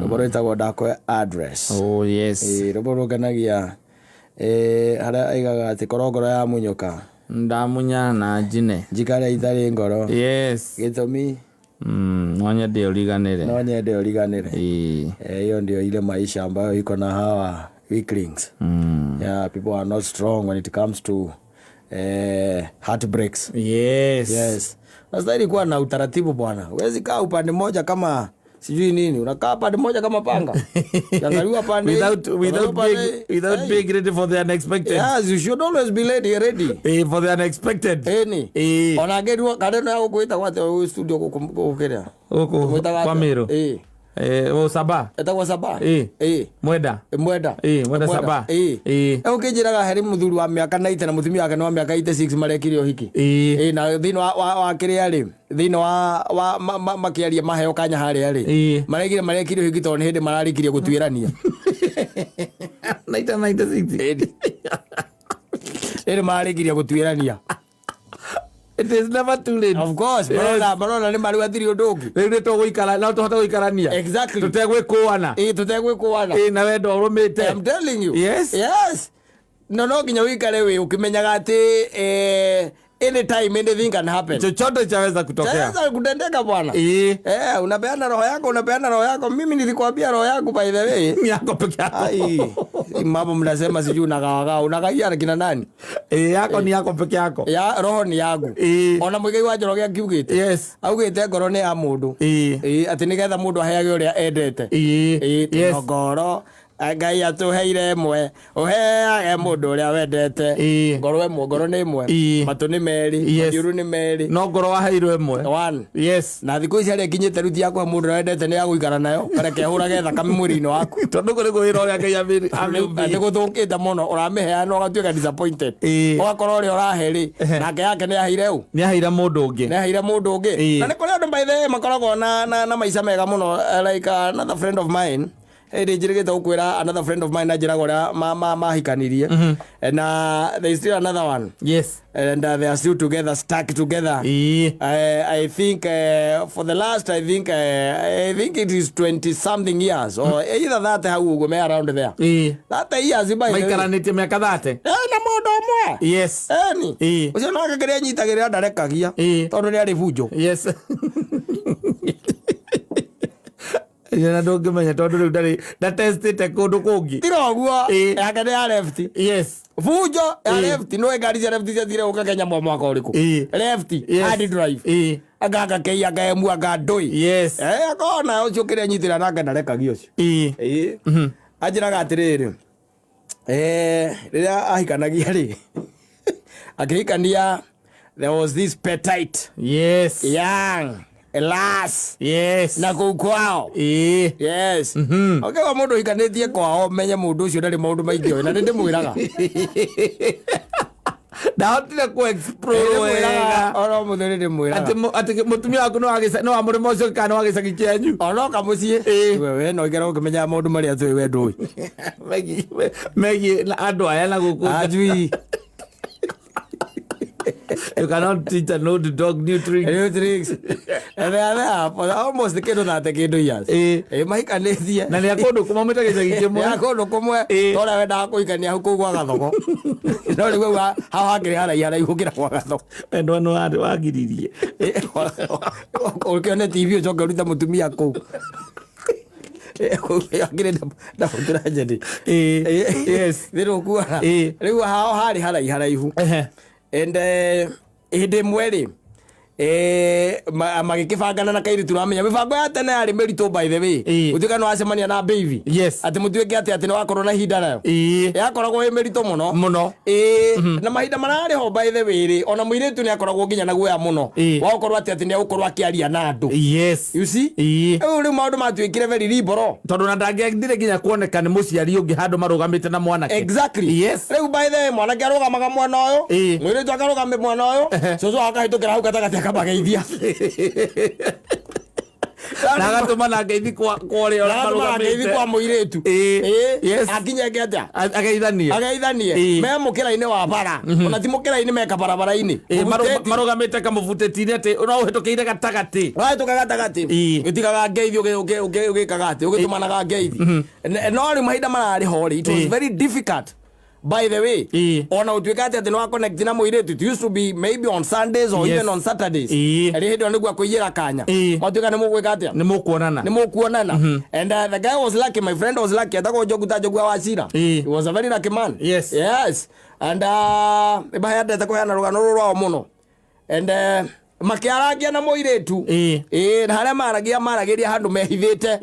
Rwĩmbo rwĩtagwo Ndakũhe Address. Oh yes. Rwĩmbo rũngenagia, harĩa aigaga atĩ korwo ngoro ya munyũka. Ndamunya na njine. Njikare itarĩ ngoro. Yes. Gĩtũmi. No nyende ũriganĩre. No nyende ũriganĩre. Hiyo ndio ile maisha ambayo iko na hawa weaklings. Yeah, people are not strong when it comes to heartbreaks. Yes. Yes. Nastahili kuwa na utaratibu bwana. Huwezi kaa upande mmoja kama sijui nini. Unakaa pande moja kama panga. Ukiangaliwa pande hii, Without ukiangaliwa pande being, hii. without Hey. being ready for the unexpected. Yes, you should always be ready, ready. For the unexpected. Eni. Ona ngerwo kana no gũkwĩta gwate ũyũ studio gũkũ kĩrĩa. Huku Mwĩtaga kwa atĩa? Meru. O Saba. Etagwo Saba. Mwenda. Mwenda. Mwenda Saba. Ũkĩnjĩraga harĩ mũthuri wa mĩaka 90 na mũtumia wake nĩ wa mĩaka 86 marekire ũhiki. Na thĩinĩ wa kĩrĩa rĩ, thĩinĩ wa makĩaria maheo kanya harĩa rĩ. Marekire marekire ũhiki tondũ nĩ hĩndĩ mararĩkirie gũtuĩrania. 1996. Hĩndĩ mararĩkirie gũtuĩrania. It is never too late. Of course, Yes. marona nĩ marĩ hatirĩ ũndũ ũngĩ. Rĩu nĩ tũgũikara, no tũhote gũikarania. Exactly. Tũtegwĩkũana. Tũtegwĩkũana. Na wendo ũrũmĩte. I'm telling you. Yes. Yes. No nginya ũikare wĩ ũkĩmenyaga atĩ anytime anything can happen. Chochote chaweza kutokea. Chaweza kutendeka bwana. Unapeana roho yako, unapeana roho yako. Mimi nilikwambia roho yangu by the way. Ni yako peke yako. Ai, mambo mnasema sijui unagawagawa, unagawia na kina nani? Yako ni yako peke yako. Ya roho ni yangu. Ona Muigai wa Njoroge akiugĩte. Yes. Augĩte ngoro nĩ ya mũndũ. Atĩ nĩgetha mũndũ aheage ũrĩa endete. Yes. Tondũ ngoro Ngai atũheire ĩmwe, ũheage mũndũ ũrĩa wendete. Ngoro ĩmwe, ngoro nĩ ĩmwe. Matũ nĩ merĩ, maniũrũ nĩ merĩ. No ngoro waheirwo ĩmwe. One. Yes. Na thikũ ici harĩa ĩkinyĩte rĩu ti ya kũhe mũndũ ũrĩa wendete, nĩ ya gũikara nayo, kareke ĩhũrage thakame mwĩrĩ-inĩ waku. Tondũ kũrĩ kwĩra ũrĩa Ngai amĩũmbire. Nĩ gũthũkĩte mũno, ũramĩheana ũgatuĩka disappointed. Ũgakorwo ũrĩa ũrahe rĩ, nake yake nĩ aheire ũ? Nĩ aheire mũndũ ũngĩ. Nĩ aheire mũndũ ũngĩ. Na nĩ kũrĩ andũ by the way makoragwo na maica mega mũno, like another friend of mine. Hĩndĩ njĩrĩgĩte gũkwĩra another friend of mine na njĩraga ũrĩa mahikanirie. Na there is still another one. Yes. And they are still together, stuck together. I think for the last, I think it is 20 something years or either that hau ũguo me around there. 30 years by the way. Maikaranĩtie mĩaka 30. Na mũndũ ũmwe. Yes. Ni. Ũcio nake kĩrĩa anyitagĩrĩra ndarekagia. Tondũ nĩ arĩ bunjo. Yes. Na ndũngĩmenya tondũ rĩu ndarĩ ndatestĩte kũndũ kũngĩ. Tiga ũguo, yake nĩ ya left. Yes. Bunjo ya left, nĩ ngari cia left ciathire gũka Kenya mwaka ũrĩkũ? Left, Yes. hard drive. Anga anga kei, anga emu, anga ndũi. Yes. Akona ũcio kĩrĩa anyitĩra nake ndarekagia ũcio. Anjĩraga atĩrĩrĩ, rĩrĩa ahikanagia rĩ, akĩhikania, there was this petite. Yes. Young. Lass. Yes. Na kũu kwao. Yes. Okay, wa mũndũ ũhikanĩtie kwao, menye mũndũ ũcio ndarĩ maũndũ maingĩ oĩ, na nĩ ndĩmwĩraga. Ndahotire ku explore Nĩ ndĩmwĩraga, wega. oro mũthĩ nĩ ndĩmwĩraga. Atĩ mũtumia waku nĩ wa mũrĩmo ũcio kana nĩ wa gĩcagi kĩanyu? Ona oka mũciĩ. We no ũikare ũkĩmenyaga maũndũ marĩa tũĩ we ndũĩ. Megiĩ na andũ aya na gũkũ. Ajui. You cannot teach an old dog new tricks. New tricks. And they are there for almost kĩndũ thate kĩndũ years. Mahikanĩtie. Na nĩ a kũndũ kũmwe mwĩta gĩcagi kĩmwe. Nĩ a kũndũ kũmwe. Tondũ wendaga kũhikania hau kũu gwa Gathoko. No rĩu hau hakĩrĩ haraihu haraihu gũkĩra gwa Gathoko. Endwa nĩ wagiririe. Ũkĩone TV ũcoke ũrute mũtumia kũu. Akĩrĩ double tragedy. Yes. Thĩ rũkuona. Rĩu hao harĩ haraihu haraihu. And hĩndĩ ĩmwe rĩ, magĩkĩbangana na kairĩtu ũramenya. Mĩbango ya tene yarĩ mĩritũ by the way. Gũtuĩka nĩ wacemania na baby. Yes. Atĩ mũtuĩke atĩ nĩ wakorwo na ihinda nayo. Yakoragwo ĩ mĩritũ mũno. Mũno. Na mahinda mararĩ ho by the way rĩ, ona mũirĩtu nĩ akoragwo nginya na guoya mũno. Wa gũkorwo atĩ nĩ egũkorwo akĩaria na andũ. Yes. You see? Rĩu maũndũ matuĩkire very liberal. Tondũ na ndangĩendire nginya kuoneka nĩ mũciari ũngĩ handũ marũgamĩte na mwanake. Exactly. Yes. Rĩu by the way, mwanake arũgamaga mwena ũyũ, mũirĩtu akarũgama mwena ũyũ, cũcũ akahĩtũkĩra hau gatagatĩ akamageithia. Na agatũmana ngeithi kwa ũrĩa Agatũmana ngeithi marũgamĩte. kwa mũirĩtu. Ĩĩ. Yes. Akinyenge atĩa? Ageithanie. Ageithanie. Ĩĩ. Me mũkĩra-inĩ wa bara. Ona ti mũkĩra-inĩ, meka barabara-inĩ. Ĩĩ, Mũbutĩti. marũgamĩte kamũbutĩti-inĩ atĩ no ũhĩtũkĩire gatagatĩ. Wahĩtũka gatagatĩ. Ĩĩ. Ũtigaga ngeithi ũgĩkaga atĩ ũgĩtũmanaga ngeithi. No rĩu mahinda mararĩ ho rĩ, it was very difficult, by the way. Ona ũtuĩka atĩ nĩ wa connect na mũirĩtu, it used to be maybe on Sundays or even on Saturdays. Rĩ hĩndĩ ĩyo nĩguo akũiyĩra kanya. Watuĩka nĩ mũgwĩka atĩa? Nĩ mũkuonana. Nĩ mũkuonana. And the guy was lucky, my friend was lucky, etagwo Njogu ta Njogu wa Wachira. He was a very lucky man. Yes, and mahendete kũheana rũgano rũrũ rwao mũno, and makĩarangia na mũirĩtu. Ĩĩ, na harĩa maragia, maragĩria handũ mehithĩte.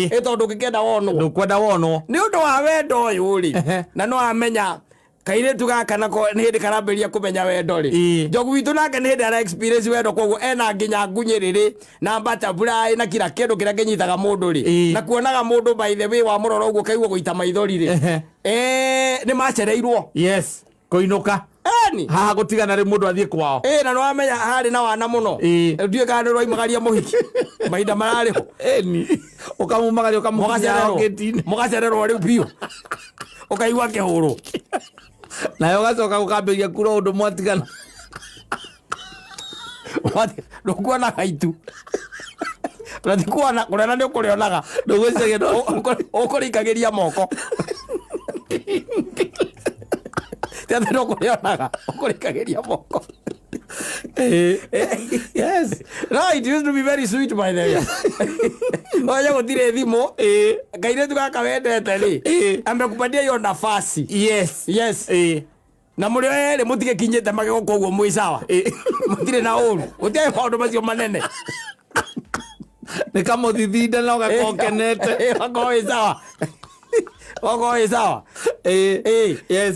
Ĩ tondũ ũngĩkenda wonwo. Ndũkwenda wonwo. Nĩ ũndũ wa wendo ũyũ rĩ, na no amenya kairĩtu gaka nako nĩ hĩndĩ karambĩrĩria kũmenya wendo rĩ. Njogu witũ nake nĩ hĩndĩ ara experience wendo, koguo ena nginya ngunyĩrĩrĩ na butterfly na kila kĩndũ kĩrĩa kĩnyitaga mũndũ rĩ, na kuonaga mũndũ, by the way, wamũrora ũguo kaigua gũita maithori rĩ. Nĩ macereirwo. Yes, kũinũka. Eni. Haha gũtigana rĩ, mũndũ athiĩ kwao. Ĩ, na nĩwamenya harĩ na wana mũno. Ndiũĩ kana nĩ rwaimagaria mũhiki mahinda mararĩ ho. Ĩni, ũkamumagaria, ũkamũkinyia Mũgacererwo. ngĩti-inĩ. Mũgacererwo rĩu biũ, ũkaigua kĩhũrwo. Nayo ũgacoka gũkambĩrĩria kura ũndũ mwatigana. Ndũkuonaga itu na ti kuona kũrena, nĩ ũkũrĩonaga. Ndũgwĩcagia no Ũkũrĩikagĩria moko, ti atĩ nĩ ũkũrĩonaga, ũkũrĩikagĩria moko. Yes. No, it used to be very sweet, by the way. Oya, gũtirĩ thimũ. Kairĩtu gaka wendete rĩ, amekupatia hiyo nafasi. Yes. Na mũrĩ o erĩ mũtigĩkinyĩte magego, koguo mwĩ sawa. Mũtirĩ na ũru, gũtiarĩ maũndũ macio manene. Nĩ kamũthithinda na ũgakorwo ũkenete. Wakorwo wĩ sawa, wakorwo wĩ sawa.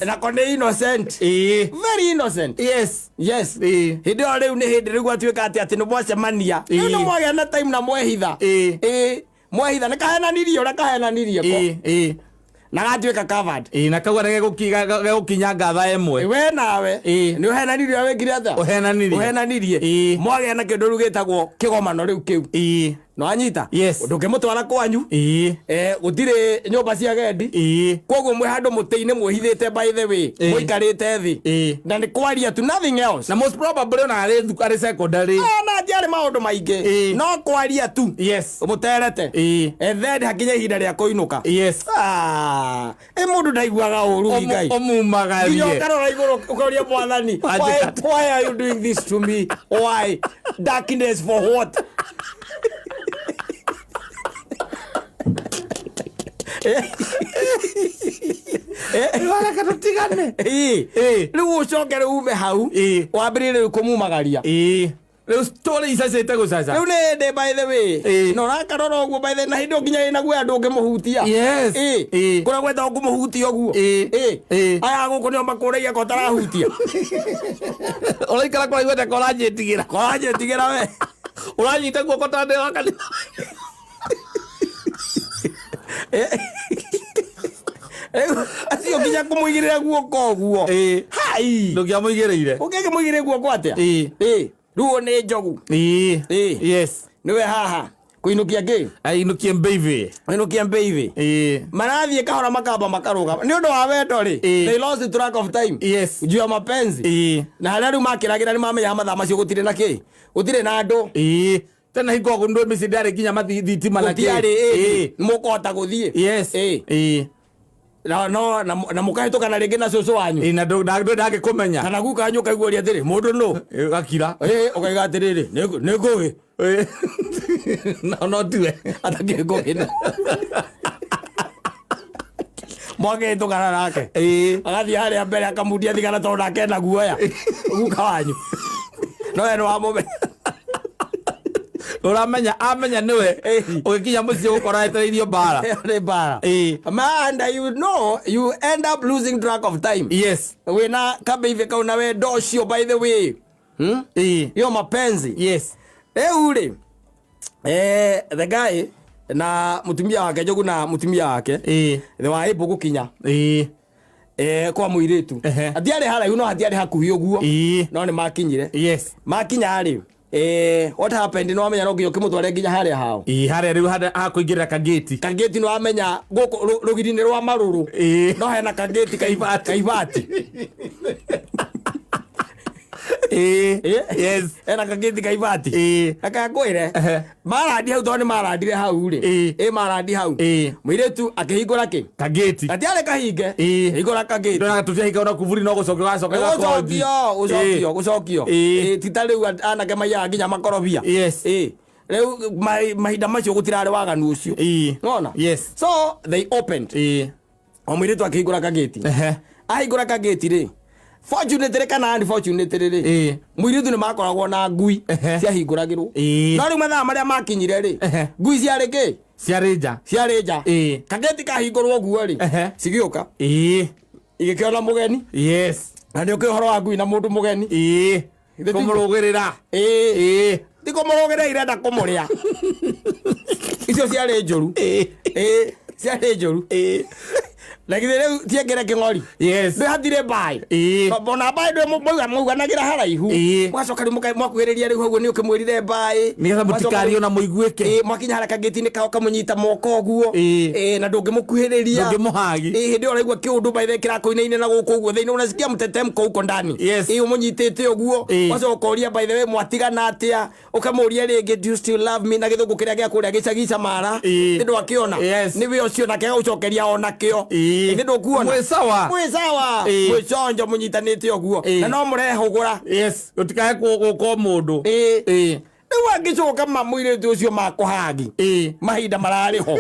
Nako nĩ innocent. Very innocent. Yes. Hĩndĩ ĩyo rĩu nĩ hĩndĩ rĩu gwatuĩka atĩ nĩ mwacemania rĩu, nĩ mwagĩa na time na mwehitha. Ĩĩ, mwehitha nĩ kahenanirie ũrĩa kahenanirie ko. Na gatuĩka covered. Ĩĩ, na kau nĩ gegũkinyanga thaa 1. We nawe nĩ ũhenanirie ũrĩa wĩkire atĩa? Ũhenanirie. Ũhenanirie. Mwagĩa na kĩndũ rĩu gĩtagwo kĩgomano rĩu kĩu. Nĩwanyita? Ndũngĩmũtwara kwanyu. Gũtirĩ nyũmba cia gendi. Koguo mwĩ handũ mũtĩ-inĩ mwĩhithĩte, by the way. Mũikarĩte thĩ. Na nĩ kwaria tu, nothing else. Na most probably ona arĩ secondary. Ah, na ndiarĩ maũndũ maingĩ. No kwaria tu. Mũterete. And then hakinya ihinda rĩa kũinũka. Ah, ĩ mũndũ ndaiguaga ũru, Ngai. Nginya Ũmumagarie. ũkarora igũrũ ũkoria Mwathani, why are you doing this to me? Why darkness, for what? Reke tũtigane. Rĩu ũcoke rĩu ume hau, wambĩrĩrie rĩu kũmumagaria. Rĩu story icacĩte gũcaca. Rĩu nĩ hĩndĩ, by the way, na ũrakarora ũguo, by the way, na hĩndĩ ĩyo nginya ĩna guoya ndũngĩmũhutia. Kũrĩa gwetagwo kũmũhutia ũguo. Aya gũkũ nĩo makũragia ko ũtarahutia. Ũraikara kũraihu atĩa ko ũranjĩtigĩra? Koranjĩtigĩra we. Ũranyita guoko ta ndĩ wa kanitha. Rĩu acio nginya kũmũigĩrĩra guoko ũguo. Hai. Ndũngĩamũigĩrĩire. Ũngĩkĩmũigĩrĩra guoko atĩa? Rĩu ũyũ nĩ Njogu. Nĩwe haha kũinũkia ngĩ. Ainũkie mbeithi. Kũinũkia mbeithi. Marathiĩ kahora, makamba makarũgama nĩ ũndũ wa wendo rĩ. They lost track of time juu ya mapenzi. Na harĩa rĩu makĩragĩra, nĩ mamenyaga mathaa macio gũtirĩ na kĩ, gũtirĩ na andũ. Tena hingo ndũ mĩciĩ ndĩarĩ nginya thitima na kĩ. Gũtiarĩ, mũkũhota gũthiĩ. Na no na mũkahĩtũkana rĩngĩ na cũcũ wanyu. Ĩĩ, na ndangĩkũmenya. Kana guka wanyu, ũkaigua ũrĩa atĩrĩ, mũndũ nũ. Gakira. Ũkaiga atĩrĩrĩ, nĩ ngũgĩ. No no tiwe. Atakĩrĩ ngũgĩ na mwakĩhĩtũkana nake, agathiĩ harĩa mbere akamundia thigara tondũ nake ena guoya guka wanyu, no we nĩ wamũmenya. Ũramenya amenya nĩwe. Ũgĩkinya mũciĩ gũkora etereirio mbara. Nĩ mbara. Man, you know you end up losing track of time. Wĩna kabeithi kau na wendo ũcio, by the way, Hiyo mapenzi. Rĩu rĩ, the guy na mũtumia wake, Njogu na mũtumia wake, they were able gũkinya kwa mũirĩtu. Hatiarĩ haraihu, no hatiarĩ hakuhĩ ũguo. No nĩ makinyire. Makinya rĩ, What happened, nĩ wamenya no nginya ũkĩmũtware nginya harĩa hao. Ĩĩ, harĩa rĩu harĩa hakũingĩrĩra kagĩti. Kagĩti, nĩ wamenya gũkũ rũgiri-inĩ rwa marũrũ. No hena kagĩti Kaibati. Kaibati. Yes. Hena kagĩti kaibati. Reke ngwĩre. Marandi hau, tondũ nĩ marandire hau rĩ. Ĩ marandi hau. Mũirĩtu akĩhingũra kĩ? Kagĩti. Gatiarĩ kahinge. Hingũra kagĩti. Ndona tũtiahinga ona kuburi, no gũcokia wacoka gakondi. Gũcokio, gũcokio, gũcokio. Ti ta rĩu anake maiyaga nginya makorobia. Rĩu mahinda macio gũtirarĩ waganu ũcio. Nona. Yes. So they opened. O mũirĩtu akĩhingũra kagĩti. Ahingũra kagĩti rĩ, fortunately kana unfortunately rĩ, mũirĩtu nĩ makoragwo na ngui ciahingũragĩrwo. No rĩu mathaa marĩa makinyire rĩ, ngui ciarĩ kĩ? Ciarĩ nja. Ciarĩ nja. Kagĩti kahingũrwo ũguo rĩ, cigĩũka, igĩkĩona mũgeni. Na nĩ ũkĩ ũhoro wa ngui na mũndũ mũgeni. Githĩ ti- Kũmũrũgĩrĩra. Ti kũmũrũgĩrĩra, irenda kũmũrĩa. Icio ciarĩ njũru. Ciarĩ njũru. Na githĩ rĩu ciengere kĩng'ori. Ndĩ hatirĩ mbaĩ. Ona mbaĩ ndĩ mauganagĩra haraihu. Mwacoka rĩu mwakuhĩrĩria rĩu hau nĩ ũkĩmwĩrire mbaĩ. Nĩgetha mũtikario na mũiguĩke. Mwakinya harĩa kagĩti-inĩ kao kamũnyita moko ũguo. Na ndũngĩmũkuhĩrĩria. Ndũngĩmũhagi. Hĩndĩ ĩyo ũraigua kĩũndũ by the kĩrakũinaina na gũkũ ũguo thĩinĩ, unasikia mtetemko huko ndani. Ũmũnyitĩte ũguo. Wacoka ũria, by the way, mwatigana atĩa? Ũkamũria rĩngĩ, "Do you still love me?" Na gĩthũngũ kĩrĩa gĩa kũrĩa gĩcagi Samara. Nĩ ndwakĩona? Nĩwe ũcio nake agũcokeria ona kĩo. Nĩ ndũkuona? Mwĩ sawa. Mwĩ sawa. Mwĩ conjo mũnyitanĩte ũguo. Na no mũrehũgũra. Yes, gũtikae gũka mũndũ. Rĩu angĩcoka ma mũirĩtu ũcio makũhagi, mahinda mararĩ ho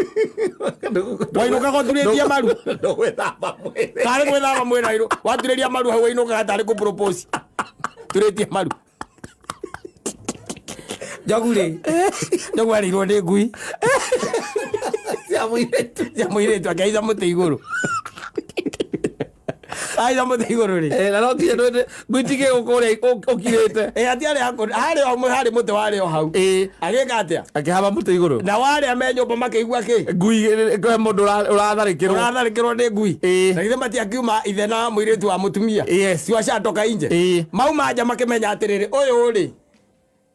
wainũkaga ũturĩtie maru. Ndũgwĩthamba mwĩrĩ. Tarĩ gwĩthamba mwĩrĩ waturĩria maru hau, wainũkaga tarĩ kũ propose turĩtie maru. Njogu rĩ, njogu arĩirwo nĩ ngui cia mũirĩtu. Cia mũirĩtu, akĩhaica mũtĩ igũrũ. Ahaica mũtĩ igũrũ rĩ, Na no nginya ngui itige gũka ũrĩa ũkirĩte. Hatiarĩ harĩ o harĩ mũtĩ warĩ o hau. Agĩka atĩa? Akĩhamba mũtĩ igũrũ. Na warĩa me nyũmba makĩigua kĩ? Ngui he mũndũ ũratharĩkĩrwo. Ũratharĩkĩrwo nĩ ngui. Na githĩ matiakiuma ithe na mũirĩtu wa mũtumia? Siwashatoka inje. Mauma nja makĩmenya atĩrĩrĩ, ũyũ rĩ,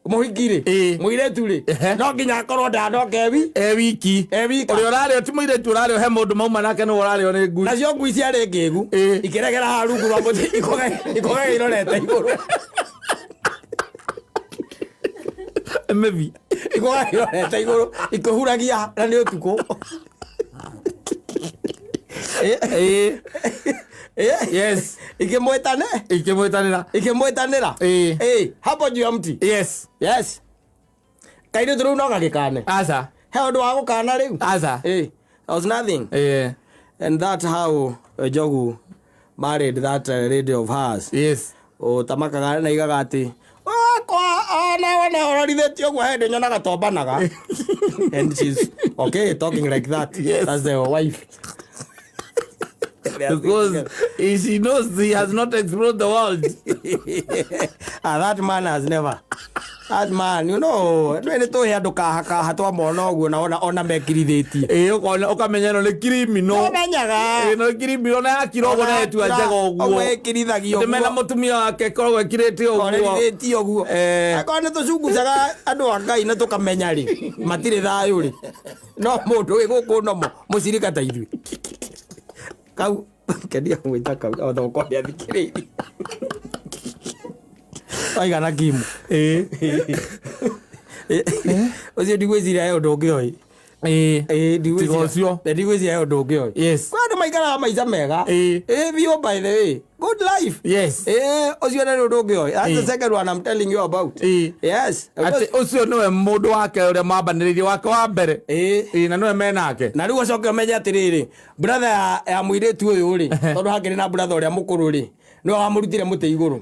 mũhiki rĩ, mũirĩtu rĩ, no nginya akorwo ndanoka ewi E wiki. E wika. Ũrĩa ũrarĩo ti mũirĩtu ũrarĩo, he mũndũ mauma nake nĩwe ũrarĩo nĩ ngui. Nacio ngui ciarĩ ngĩgu. Ikĩregera haha rungu rwa mũtĩ, ikoga irorete igũrũ. Maybe. Ikoga irorete igũrũ ikĩhuragia, na nĩ ũtukũ. Ikĩmwĩtane. Ikĩmwĩtanĩra. Ikĩmwĩtanĩra. Hapo juu ya mti. Yes, kairĩtu rĩu no gagĩkane. Aca. He ũndũ wa gũkana rĩu? Aca. There was nothing. And that how Njogu married that lady of hers. Ũtamakaga na igaga atĩ wakwa ona wona ũrorithĩtie ũguo hĩndĩ nyonaga tombanaga, and she's okay talking like that. That's the wife. Because she knows he has not explored the world. Ah, that man has never, that man, you know, nĩ nĩ tũhe andũ kaha kaha twamona ũguo na ona mekirithĩtie. Ĩĩ, ũkona ũkamenya ĩno nĩ criminal. Ũmenyaga. Ĩno nĩ criminal na yakira ũguo na yetua njega ũguo. Ũguo ĩkirithagio. Ndĩ mena mũtumia wake ĩkoragwo ĩkirĩte ũguo. Orerithĩtie ũguo. Akorwo nĩ tũcungucaga andũ a Ngai na tũkamenya rĩ, matirĩ thayũ rĩ, no mũndũ wĩ gũkũ nomo mũcirika ta ithuĩ kau kenia gwĩta kau othoko nĩ athikĩrĩirie waigana kimu. Ũcio ndigwĩciria he ũndũ ũngĩ oĩ. Tiga ũcio. Ndigwĩciria he ũndũ ũngĩ oĩ. Kwĩ andũ maikaraga maica mega. Biũ, by the way, good life. Ũcio nĩ ũndũ ũngĩ oĩ. That's the second one I'm telling you about. Yes. Atĩ ũcio nĩwe mũndũ wake ũrĩa mambanĩrĩirie wake wa mbere. Na nĩwe menake. Na rĩu ũcoke ũmenye atĩrĩrĩ, brother ya mũirĩtu ũyũ rĩ, tondũ hakĩrĩ na brother ũrĩa mũkũrũ rĩ, nĩwe wamũrutire mũtĩ igũrũ.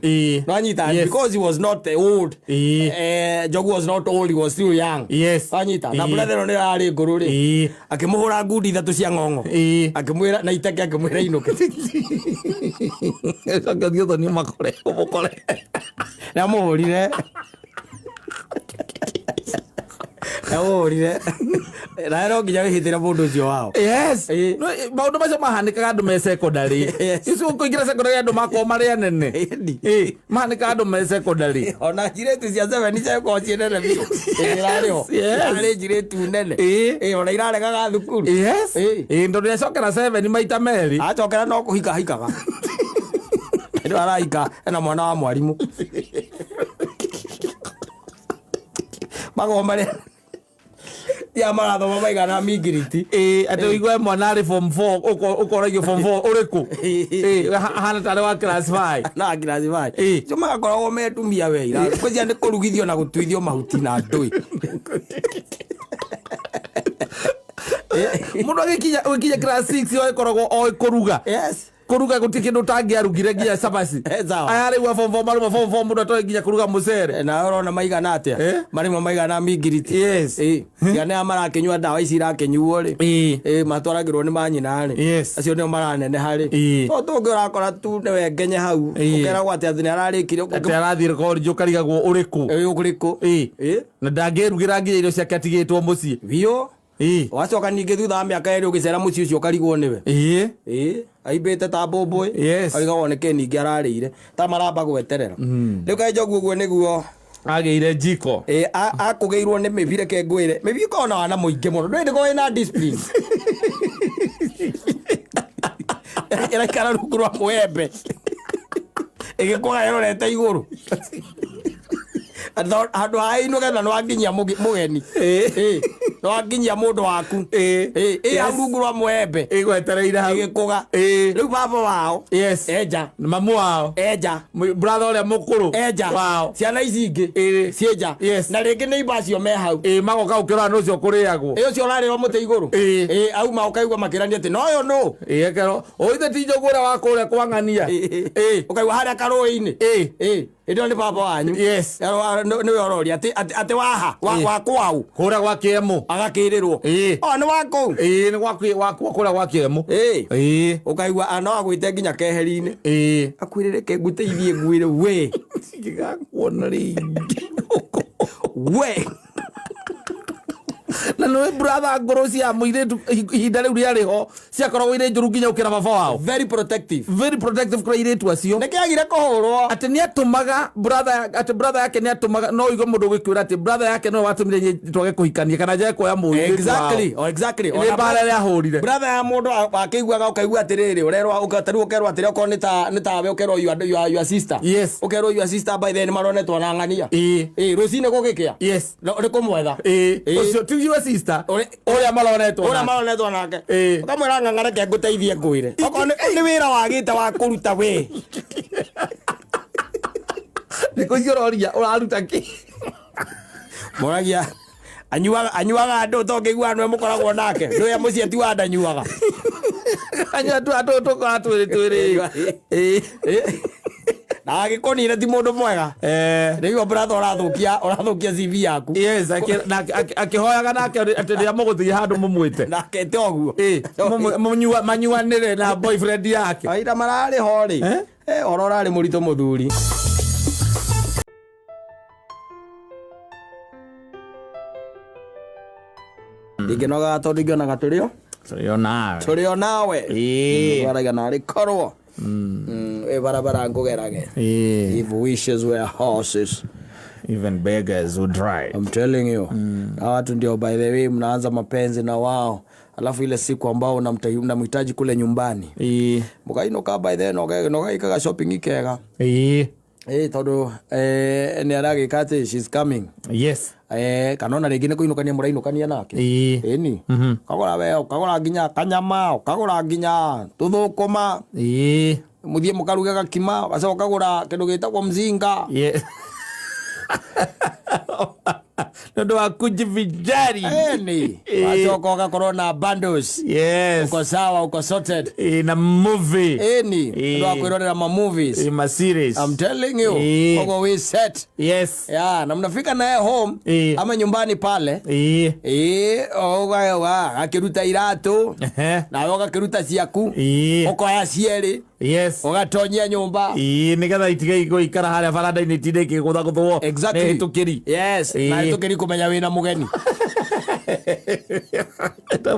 Nwanyita? Because he was not old. Njogu was not old, he was still young. Wanyita? Na brother ĩno nĩyo yarĩ ngũrũ rĩ, akĩmũhũra ngundi ithatũ cia ng'ong'o. Akĩmwĩra na iteke, akĩmwĩra inũke. Coke ũthiĩ ũthonie makore ũmũkore. Nĩamũhũrire. Ehũrire nawe no nginya wĩhĩtĩre mũndũ ũcio wao. Yes. Ĩĩ. No, maũndũ macio mahanĩkaga andũ me secondary. Yes. Icio kũingĩra secondary andũ makorwo marĩ anene. Ĩni. Ĩĩ, mahanĩkaga andũ me secondary. Ona njirĩtu cia seven ciakorwo ciĩ nene biũ. Ĩrarĩ ho. Yes. Irarĩ njirĩtu nene. Ĩĩ. Ĩĩ, ona iraregaga thukuru. Yes. Ĩĩ. Ĩĩ, tondũ nĩacokera seven maita merĩ. Acokera no kũhika hikaga. Rĩu arahika ena mwana wa mwarimũ. Magomo marĩa tia marathoma maigana mingiriti. Ĩĩ, atĩ ũigue mwana arĩ form 4 ũkoragio form 4 ũrĩkũ? Ĩĩ, ahana tarĩ wa class 5. Na class 5. Ĩĩ. Cio magakoragwo metumia we ira. Kũcia nĩ kũrugithio na gũtuithio mahuti na ndũĩ. Mũndũ agĩkinya ũgĩkinya class 6 yo ĩkoragwo oĩ kũruga. Yes. Kũruga gũtirĩ kĩndũ ũtangĩarugire nginya cabaci. Sawa. Aya rĩu a form 4 maruma form 4 mũndũ atoĩ nginya kũruga mũcere. Na ũrona maigana atĩa? Eh? Marĩmwe maigana mingiriti. Yes. Ĩĩ. Tiga nĩa marakĩnyua ndawa ici irakĩnyuo rĩ. Ĩĩ. Ĩĩ, matwaragĩrwo nĩ manyina rĩ. Yes. Acio nĩo maraneneha rĩ. Ĩĩ. To tũngĩ ũrakora tu nĩwe ngenye hau. Ĩĩ. Ũkeragwo atĩ atĩ nĩararĩkirie. Atĩ arathiĩ college ũkarigagwo ũrĩkũ. Ĩĩ, ũrĩkũ? Ĩĩ. Ĩĩ. Na ndangĩrugĩra nginya irio ciake atigĩtwo mũciĩ. Biũ. Ĩĩ. Wacoka ningĩ thutha wa mĩaka 2 ũgĩcera mũciĩ ũcio ũkarigwo nĩwe. Ĩĩ. Ĩĩ, aimbĩte ta mbũmbũĩ. Yes. Arigagwo nĩkĩ ningĩ ararĩire. Ta maramba gweterera. Rĩu kaĩ njogu ũguo nĩguo Agĩire njiko. Ĩĩ, akũgĩirwo nĩ mĩbi reke ngwĩre. Mĩbi ĩkoragwo na wana mũingĩ mũno. Ndũĩ ndĩkoragwo ĩna discipline. Ĩraikara rungu rwa mũembe. Ĩgĩkũga ĩrorete igũrũ. Handũ ha ĩinũke na nĩwanginyia mũgeni. Ĩĩ. Ĩĩ, nĩwanginyia mũndũ waku. Ĩĩ. Ĩĩ, ĩ hau Yes. rungu rwa mũembe. Ĩgwetereire hau. Ĩgĩkũga. Ĩĩ. Rĩu baba wao. Yes. Enja. Mamu wao. Enja. Brother ũrĩa mũkũrũ. Enja. Wao. Ciana ici ingĩ. Ĩĩ. Cienja. Yes. Na rĩngĩ nĩ iba acio me hau. Ĩĩ, magoka gũkĩrora nũ ũcio ũkũrĩagwo. Ĩ ũcio ũrarĩrwo mũtĩ igũrũ. Ĩĩ. Ĩ auma ũkaigua makĩrania atĩ noyo nũ. Ĩĩ, ekerwo ũithe ti njogu ũrĩa wa kũrĩa kwa ng'ania. Ĩĩ. Ũkaigua harĩa karũĩ-inĩ. Ĩĩ. Ĩ hĩndĩ ĩyo nĩ baba wanyu. Yes. Nĩwe ũroria atĩ atĩ waha Ĩĩ. wa kwau Kũrĩa gwa kĩemu. agakĩrĩrwo. Ĩĩ. O nĩ wa kũu. Ĩĩ, nĩ gwa kũrĩa gwa kĩemu. Ĩĩ. Ĩĩ. Ũkaigua no agwĩte nginya keheri-inĩ. Ĩĩ. Akwĩrĩ reke ngũteithie ngwĩre we. Ingĩgakuona rĩngĩ. We. Na nĩ brother ngũrũ cia mũirĩtu ihinda rĩu rĩarĩ ho ciakoragwo irĩ njũru nginya gũkĩra baba wao. Very protective. Very protective kũrĩ airĩtu acio. Nĩkĩagire kũhũrwo. Atĩ nĩatũmaga brother, atĩ brother yake nĩatũmaga, no ũigue mũndũ ũgĩkwĩra atĩ brother yake nĩwe watũmire niĩ twage kũhikania kana njage kuoya mũirĩtu wao. Exactly. Oh, exactly. Nĩ mbara ĩrĩa ahũrire. Brother ya mũndũ akĩiguaga ũkaigua atĩrĩrĩ ũrerwo ũka- ũkerwo atĩrĩ okorwo nĩ tawe ũkerwo your sister. Yes. Ũkerwo your sister by then maronetwo na ng'ania. Ĩĩ. Ĩĩ, rũcinĩ gũgĩkĩa. Yes. Nĩ kũmwetha. Ĩĩ. Ĩĩ. Ũcio ti your sister Ũrĩ- ũrĩa maronetwo Ũrĩa nake. maronetwo nake. Ĩĩ. Ũkamwĩra ng'ang'a reke ngũteithie ngwĩre. Okorwo nĩ wĩra wagĩte wa kũruta we. Thikũ icio ũroria ũraruta kĩ? Moragia anyuaga andũ to ngĩiguaga nĩwe mũkoragwo nake. Ndũĩ mũciĩ ti wa ndanyuaga. Anyua tu andũ tũkoragwo twĩrĩ twĩrĩ. Ĩĩ. Na agĩkũnina ti mũndũ mwega. Eh. Rĩu brother ũrathũkia CV yaku. Yes, akĩhoyaga nake atĩ rĩrĩa mũgũthiĩ handũ mũmwĩte. Nake te ũguo. Ĩĩ, manyuanĩre na boyfriend yake. Mahinda mararĩ ho rĩ. Eh? Ũhoro ũrarĩ mũritũ mũthuri. Ndingĩnogaga tondũ ingĩonaga tũrĩ o. Tũrĩ o nawe. Tũrĩ o nawe. Ĩĩ. Twaragia narĩ korwo. Ĩ barabara ngũgerage. Ĩĩ. If wishes were horses. Even beggars would ride. I'm telling you. Na watu ndio by the way mnaanza mapenzi na wao. Alafu ile siku ambao unamhitaji kule nyumbani. Ĩĩ. Mũkainũka by then nogaikaga shopping ikega. Ĩĩ. Ĩĩ tondũ nĩ aragĩka atĩ she's coming. Yes. Kana ona rĩngĩ nĩ kũinũkania mũrainũkania nake. Ĩĩ. Ĩni. Ũkagũra we ũkagũra nginya kanyama, ũkagũra nginya tũthũkũma. Ĩĩ. Mũthiĩ mũkaruge gakima, ũgacoka ũkagũra kĩndũ gĩtagwo mzinga. Yes. Nĩ ũndũ wa kujivijari. Ĩni. Wacoka ũgakorwo na bundles. Yes. Uko sawa, uko sorted. Ĩĩ, na movie. Ĩni. Ĩĩ. Ũndũ wa kwĩrorera ma movies. Ĩĩ, ma series. I'm telling you. Ĩĩ. Uko we set. Yes. Ya, na mnafika naye home Ĩĩ. ama nyumbani pale. Ĩĩ. Ĩĩ, akĩruta iratũ Ehe. nawe ũgakĩruta ciaku Ĩĩ. ũkoya cierĩ. Yes. Ũgatonyia nyũmba. Ĩĩ, nĩgetha itige gũikara harĩa baranda-inĩ itinde ikĩgũthagũthwo Exactly. nĩ hĩtũkĩri. Yes. Ĩĩ. Na hĩtũkĩri kũmenya wĩna mũgeni.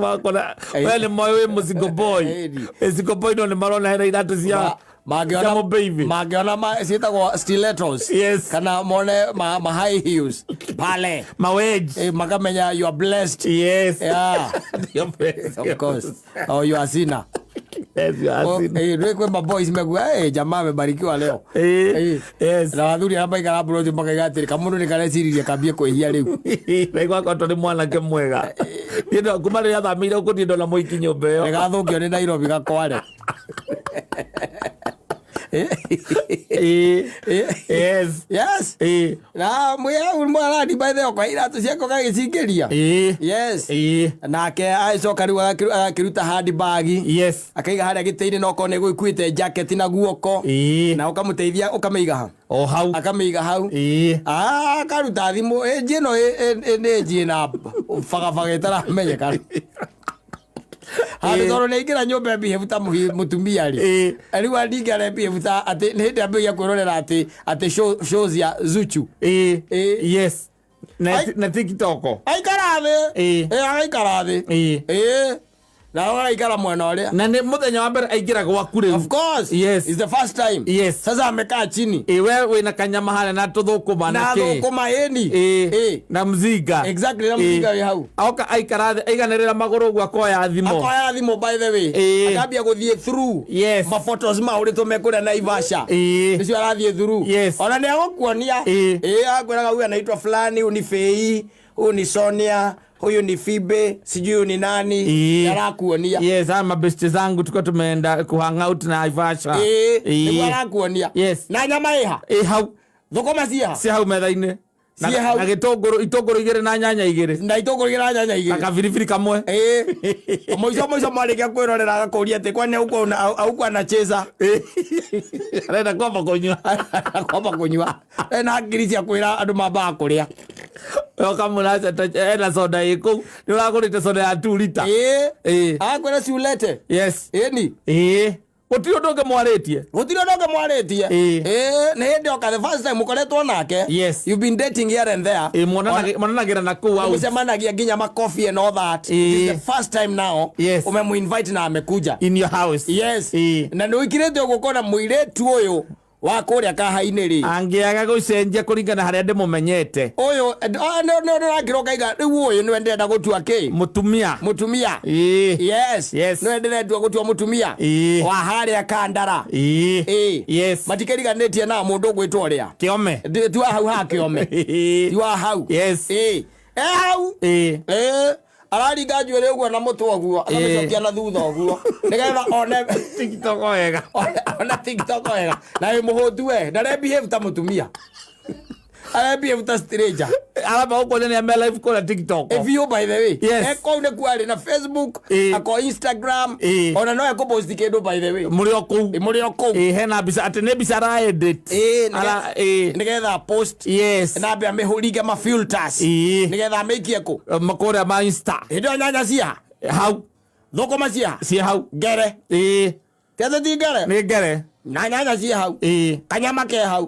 Makona we nĩ moĩ wĩ mũsingle boy. Ĩni. Wĩ single boy no nĩ marona hena iratũ cia Mangĩona cia mũbaby. Mangĩona ciĩtagwo stilettos. Yes. Kana mone ma high heels pale. Mawej. Makamenya you are blessed. Yes. Yeah. You're blessed. Of course. Oh, you are sinner. Yes, you are Oh, sinner. rĩu kwĩ maboys mekuga, jamaa amebarikiwa leo. Yes. Na athuri arĩa maikara mburoti makaiga atĩrĩ, kamũndũ nĩ kareciririe kambie kwĩhia rĩu. Naigua akorwo nĩ mwanake mwega. Niĩ kuma rĩrĩa athamĩire gũkũ niĩ ndona mũiki nyũmba ĩyo. Nĩgathũkio nĩ Nairobi gakware. Yes. Yes. Na mwĩ mwarani by the way, iratũ ciake ũgagĩcingĩria. Yes. Nake agĩcoka rĩu agakĩruta handbag. Yes. Akaiga harĩa gĩtĩ-inĩ na okorwo nĩ gũikuĩte jacket na guoko. Na ũkamũteithia ũkamĩiga ha? O hau. Akamĩiga hau. Akaruta thimũ ĩnji ĩno nĩ ĩnji ĩna bagabaga ĩtaramenyeka. Handũ tondũ nĩaingĩra nyũmba ebehave ta mũtumia rĩ. Rĩu ningĩ arebehave ta atĩ nĩ hĩndĩ ambĩrĩria kwĩrorera atĩ shows ya Zuchu. Yes. Na TikTok. Aikara thĩ. Agaikara thĩ. Na agaikara mwena ũrĩa. Na nĩ mũthenya wa mbere aingĩra gwaku rĩu. Of course. Yes. It's the first time. Yes. Sasa amekaa chini. We wĩna kanyama harĩa na tũthũkũma na Na kĩ. thũkũma ĩni. Na mzinga. Exactly, na mzinga wĩ hau. Oka aikara thĩ aiganĩrĩra magũrũ ũguo akoya thimũ. Akoya thimũ by the way. Akambia gũthiĩ through. Yes. Ma photos mahũrĩtwo me kũrĩa Naivasha. Nĩcio arathiĩ through. Ona nĩ agũkuonia. Akwĩraga huyu anaitwa fulani, huyu ni Fei, huyu ni Sonia, huyu ni Fibe, sijui huyu ni nani. Arakuonia. Yes, haya mabeste zangu tulikuwa tumeenda kuhang out na Naivasha. Nĩguo arakuonia. Yes. Na nyama ĩha. Hau. Thũkũma ciĩha. Ci hau metha-inĩ. Ciĩ hau. Na gĩtũngũrũ, itũngũrũ igĩrĩ na nyanya igĩrĩ. Na itũngũrũ igĩrĩ na nyanya igĩrĩ. Na kabiribiri kamwe. Mũico mũico mwarĩkia kwĩrorera agakũria atĩ kwani haukuwa anacheza? Arenda kwamba kũnyua. Kwamba kũnyua. Ena ngiri cia kwĩra andũ mambaga kũrĩa. Ũkamũra ena soda ĩ kũu. Nĩ ũragũrĩte soda ya 2 lita. Akwĩra si ulete. Yes. Ĩni. Gũtirĩ ũndũ ũngĩ mwarĩtie. Gũtirĩ ũndũ ũngĩ mwarĩtie. Nĩ hĩndĩ oka the first time mũkoretwo nake. Yes. You've been dating here and there. Monanagĩra na kũu out. Mũcemanagia nginya ma coffee and all that. This is the first time now. Yes. Umemuinvite na amekuja. In your house. Yes. Na nĩ ũikirĩte ũguo ũkona mũirĩtu ũyũ wa kũrĩa kaha-inĩ rĩ. Angĩaga gũcenjia kũringana harĩa ndĩmũmenyete. Ũyũ, nĩ ũrakĩra ũkaiga rĩu ũyũ nĩwe ndĩrenda gũtua kĩ? Mũtumia. Mũtumia. Yes. Yes. Nĩwe ndĩrenda gũtua mũtumia. Wa harĩa Kandara. Yes. Matikĩriganĩtie na mũndũ ũgwĩtwo ũrĩa. Kĩome. Ti wa hau ha Kĩome. Ti wa hau. Yes. Hau. Araringa njuĩrĩ ũguo na mũtwe ũguo, akamĩcokia na thutha ũguo. Nĩgetha one TikTok wega. One TikTok wega. Na wĩ mũhũtu we, ndarebehave ta mũtumia. Arebehave ta stranger. Aramba gũkuonia nĩ ame live kũrĩa TikTok. If you by the way. Yes. Kũu nĩkuo arĩ na Facebook, ako Instagram, ona no ekũpost kĩndũ by the way. Mũrĩ o kũu. Mũrĩ o kũu. Hena mbica, atĩ nĩ mbica ara edit. Nĩgetha post. Yes. Na ambe amĩhũringe ma filters. Nĩgetha amĩikie kũ? Kũrĩa ma Insta. Hĩndĩ ĩyo nyanya ciha? Hau. Thũkũma ciha? Ciĩ hau. Ngere. Ti atĩ ti ngere? Nĩ ngere. Na nyanya ciĩ hau. Kanyama ke hau.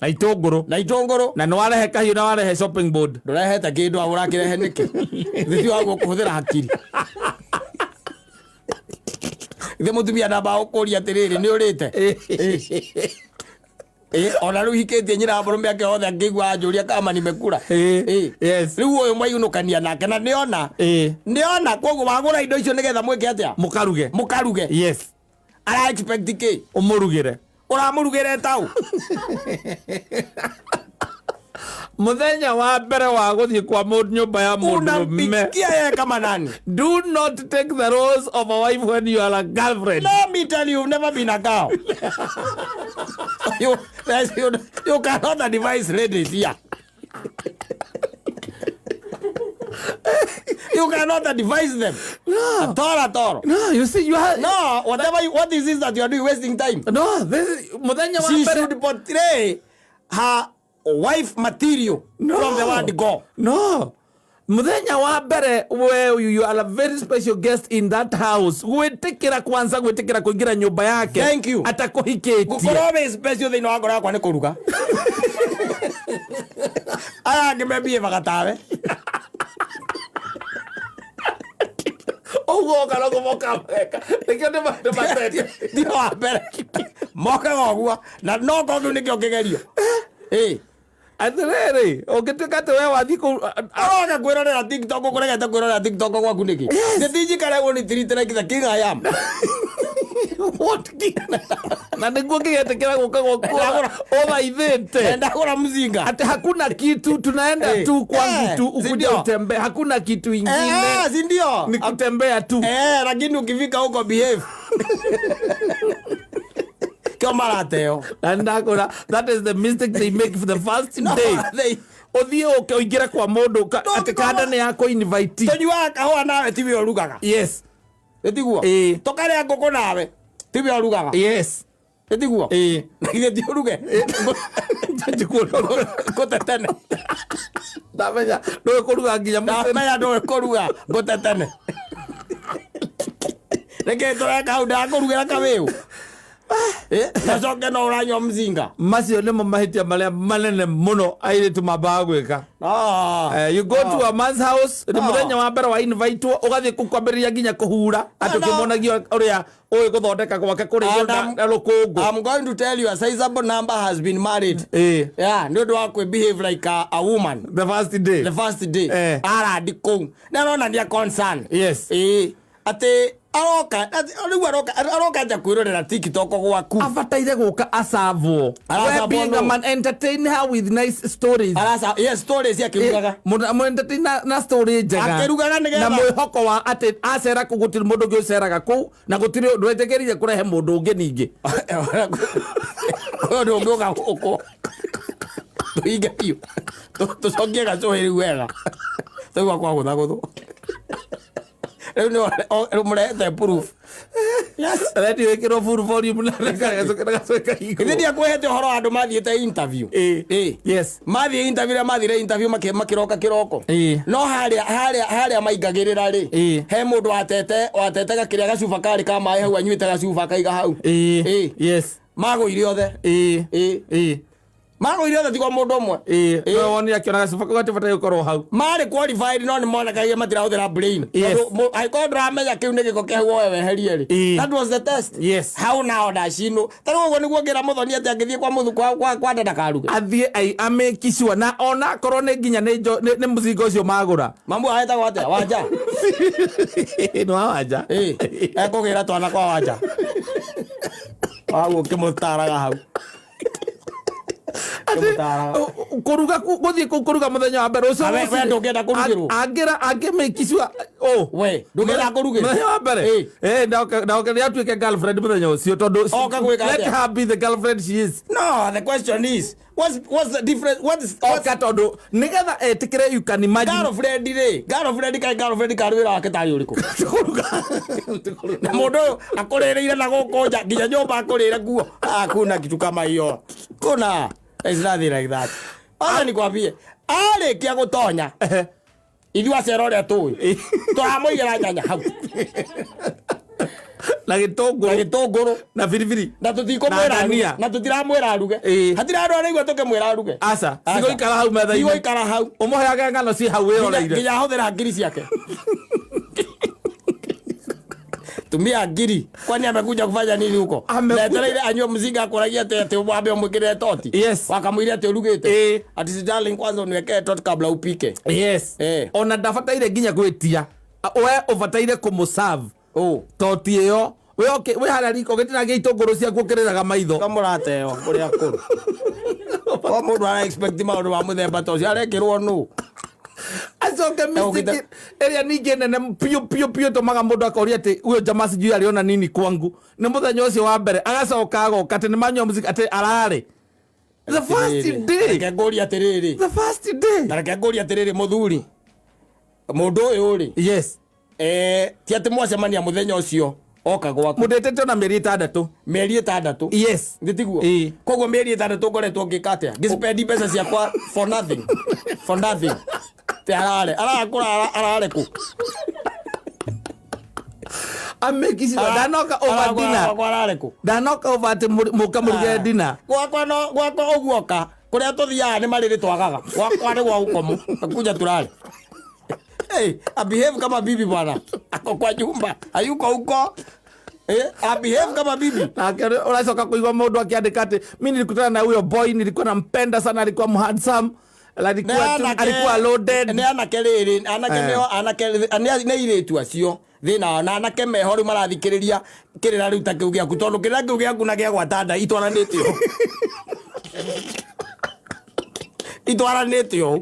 Na itũngũrũ. Na itũngũrũ. Na nĩ warehe kahiũ na warehe shopping board. Ndũrehete kĩndũ hau ũrakĩrehe nĩkĩ? Thĩ ti waguo kũhũthĩra hakiri. Ithe mũtumia namba gũkũria atĩrĩrĩ, nĩ ũrĩte? Ona rĩu hikĩtie nyina wa mũrũme ake othe angĩigua anjũria kama nimekula. Yes. Rĩu ũyũ mwaiyũnũkania nake na nĩona. Nĩona koguo wagũra indo icio nĩgetha mwĩke atĩa? Mũkaruge. Mũkaruge. Yes. Ara expect kĩ? Ũmũrugĩre. Ũramũrugĩre taũ? Mũthenya wa mbere wa gũthiĩ kwa nyũmba ya mũndũrũme. Unampikia yeye kama nani? Do not take the roles of a wife when you are a girlfriend. Let me tell you, you've never been a girl. You cannot advise ladies here. You cannot advise them. No. At all, at all. No, you see, you are... No, whatever you, what is this that you are doing, wasting time? No, this is... Mũthenya wa She mbere... should portray her wife material No. from the word go. No. Muthenya wa mbere we you are a very special guest in that house. Gwitikira kwanza, gwitikira kuingira nyumba yake. Thank you. Atakuhikitie. Gukorwo wĩ special thĩinĩ wa ngoro yakwa nĩ kũruga. Aya angĩ membievaga tawe. Ũguo oka no kũmoka meka. Nĩkĩo nĩmatete. Ndio wa mbere. Mokaga ũguo na no korwo kĩu nĩkĩo kĩgerio. Ĩ. Atĩrĩrĩ, ũngĩtuĩka atĩ we wathiĩ kũu Aroka kwĩrorera TikTok ũkũregete kwĩrorera TikTok gwaku nĩkĩ? Nĩthi njikare ũguo nĩ treat like the king I am. What king? Na nĩguo ngĩgetĩkĩra gũka gwaku ũthaithĩte. Ndagũra mzinga. Ati hakuna kitu, tunaenda tu kwangu tu ukuje sindio? utembee, hakuna kitu ingine. Si ndio? Ni kutembea tu. Lakini ukifika huko behave. Kio marateo. Na ndakora, that is the mistake they make for the first No, day. Ũthiĩ ũke ũingĩre kwa mũndũ No, atĩ kanda nĩ yakũ invite. Tũnyuaga kahũa nawe tiwe ũrugaga. Yes. Ĩtiguo? Tũkarĩa ngũkũ nawe tiwe ũrugaga. Yes. Ĩtiguo? Na githĩ ti ũruge? Ngũtetene. Ndamenya ndũĩ kũruga nginya mũcere. Ndamenya ndũĩ kũruga ngũtetene. Reke tũreka hau ndakũrugĩra kawĩũ. Nacoke no ũranyua mzinga. Macio nĩmo mahĩtia marĩa manene mũno airĩtu mambaga gwĩka. You go to a man's house, nĩ mũthenya wa mbere wa invite ũgathiĩ kũu kwambĩrĩria nginya kũhura, atĩ ũkĩmuonagia ũrĩa ũĩ gũthondeka gwake kũrĩ na rũkũngũ. I'm going to tell you a sizable number has been married. Yeah, nĩ ũndũ wa kwĩ behave like a woman. The first day. The first day. Arandi kũu. Nĩ aronania concern. Yes. Atĩ aroka, rĩu aroka nja kwĩrorera TikTok gwaku. Abataire gũka acavwo. Aracavwo We being a nũ? man, entertain her with nice stories. Araca, yes, stories akĩrugaga. Mũentertain na story njega. Akĩrugaga nĩgetha. Na mwĩhoko wa atĩ acera kũu gũtirĩ mũndũ ũngĩ ũceraga kũu na gũtirĩ ndwetĩkĩrire kũrehe mũndũ ũngĩ ningĩ. Ũyũ ndũ ũngĩũka gũkũ. Tũhinge biũ. Tũcokie gacũhĩ rĩu wega. Twaigua kwa gũthagũthwo. Rĩu nĩ mũrehete proof. Yes. Radio ĩkĩrwo full volume na gacũhĩ kahingwo. Githĩ ndiakwĩhete ũhoro wa andũ mathiĩte interview? Yes. Mathiĩ interview, rĩrĩa mathire interview makĩroka kĩroko. No harĩa maingagĩrĩra rĩ, he mũndũ watete gakĩrĩa gacuba karĩ ka maĩ hau anyuĩte gacuba akaiga hau. Yes. Magũire othe. Magũire othe tiga mũndũ ũmwe. No wonire akĩona gacuba kau gatibataire gũkorwo hau. Marĩ qualified no nĩmonekagia matirahũthĩra brain. Yes. Tondũ angĩkorwo ndũramenya kĩu nĩ gĩko kĩa hau woe weherie rĩ. That was the test. Yes. Hau nao ndacinwo. Ta rĩu ũguo nĩguo ngĩra Mũthoni atĩ angĩthiĩ kwa mũthu kwa nda ndakaruge. Athiĩ amake sure na ona akorwo nĩ nginya nĩ mũcinga ũcio magũra. Mamu ahetagwo atĩa? Wanja? Nĩ wa Wanja. Ekũgĩra twana kwa Wanja. Hau ũkĩmũtaraga hau. Kũruga gũthiĩ kũu kũruga mũthenya wa mbere ũcio We ndũngĩenda kũrugĩrwo. Angĩra angĩmake sure, oh. We, ndũngĩenda kũrugĩrwo. Mũthenya wa mbere. Ndaoke nĩ atuĩke girlfriend mũthenya ũcio tondũ Oka gwĩka let atĩa? her be the girlfriend she is. No, the question is, what's the difference? What is, what's Oka tondũ nĩgetha etĩkĩre you can imagine. Girlfriend rĩ, girlfriend kaĩ girlfriend karĩ wĩra wake tarĩ ũrĩkũ? Kũruga. Na mũndũ ũyũ akũrĩrĩire na gũkũ nja nginya nyũmba akũrĩre nguo. Hakuna kitu kama hiyo. Kuna. It's nothing like that. Acha nikwambie, arĩkia gũtonya ithuĩ acera ũrĩa tũĩ tũramũigĩra nyanya hau Na gĩtũngũrũ. Na gĩtũngũrũ. Na biribiri. Na tũtikũmwĩra Na aruge. ndania. Na tũtiramwĩra aruge. Hatirĩ andũ araigua tũkĩmwĩra aruge. Aca. Aca. Cigũikara hau metha-inĩ. Cigũikara hau. Ũmũheage ng'ano ci hau wĩroreire. Nginya ahũthĩra ngiri ciake. Tumia ngiri. Kwani amekuja kufanya nini huko? Netereire anyue mzinga akũragia atĩ wambe ũmwĩkĩrĩre toti. Yes. Wakamwĩra atĩ ũrugĩte. Ati si darling kwanza uniwekee toti kabla upike. Yes. Ona ndabataire nginya gwĩtia. We ũbataire kũmũserve. Toti ĩyo. We okay, we harĩa riko ũgĩtinagia itũngũrũ ciaku ũkĩrĩraga maitho. Kamũrateo ũrĩa akũrũ. O mũndũ ara expect maũndũ ma mũthemba ta ũcio arekĩrwo nũ? Acoke mistake ĩrĩa ningĩ nene piũ piũ piũ ĩtũmaga mũndũ akoria atĩ huyo jamaa sijui aliona nini kwangu. Nĩ mũthenya ũcio wa mbere agacoka agoka atĩ nĩ manyua muziki atĩ ararĩ. The first day. Reke ngũrie atĩrĩrĩ. The first day. Na reke ngũrie atĩrĩrĩ mũthuri. Mũndũ ũyũ rĩ. Yes. Ti atĩ mwacemania mũthenya ũcio oka gwaku. Mũndĩtĩte ona mĩeri 6. Mĩeri 6. Yes. Nĩ tiguo? Koguo mĩeri 6 ngoretwo ngĩka atĩa? Ngĩspend mbeca ciakwa for nothing. For nothing. Te arare arakũrara arare kũ? Amekiciwa ndanoka over dinner. Gwakwa arare kũ? Ndanoka over atĩ mũka mũruge dinner. Gwakwa no gwakwa ũguoka kũrĩa tũthiaga nĩ marĩrĩ twagaga. Gwakwa nĩ gwa gũkomwo kuja tulale. Hey, abehave kama bibi bwana, ako kwa nyumba, hayuko huko. Abehave kama bibi. Nake ũracoka kũigua mũndũ akĩandĩka atĩ mi nilikutana na huyo boy, nilikuwa nampenda sana, alikuwa handsome, alikuwa loaded. Nĩ anake rĩrĩ, anake nĩo anake nĩ airĩtu acio thĩna wao, na anake meho rĩu marathikĩrĩria kĩrĩra rĩu ta kĩu gĩaku, tondũ kĩrĩra kĩu gĩaku na gĩa gwata nda itwaranĩte ũũ. Itwaranĩte ũũ.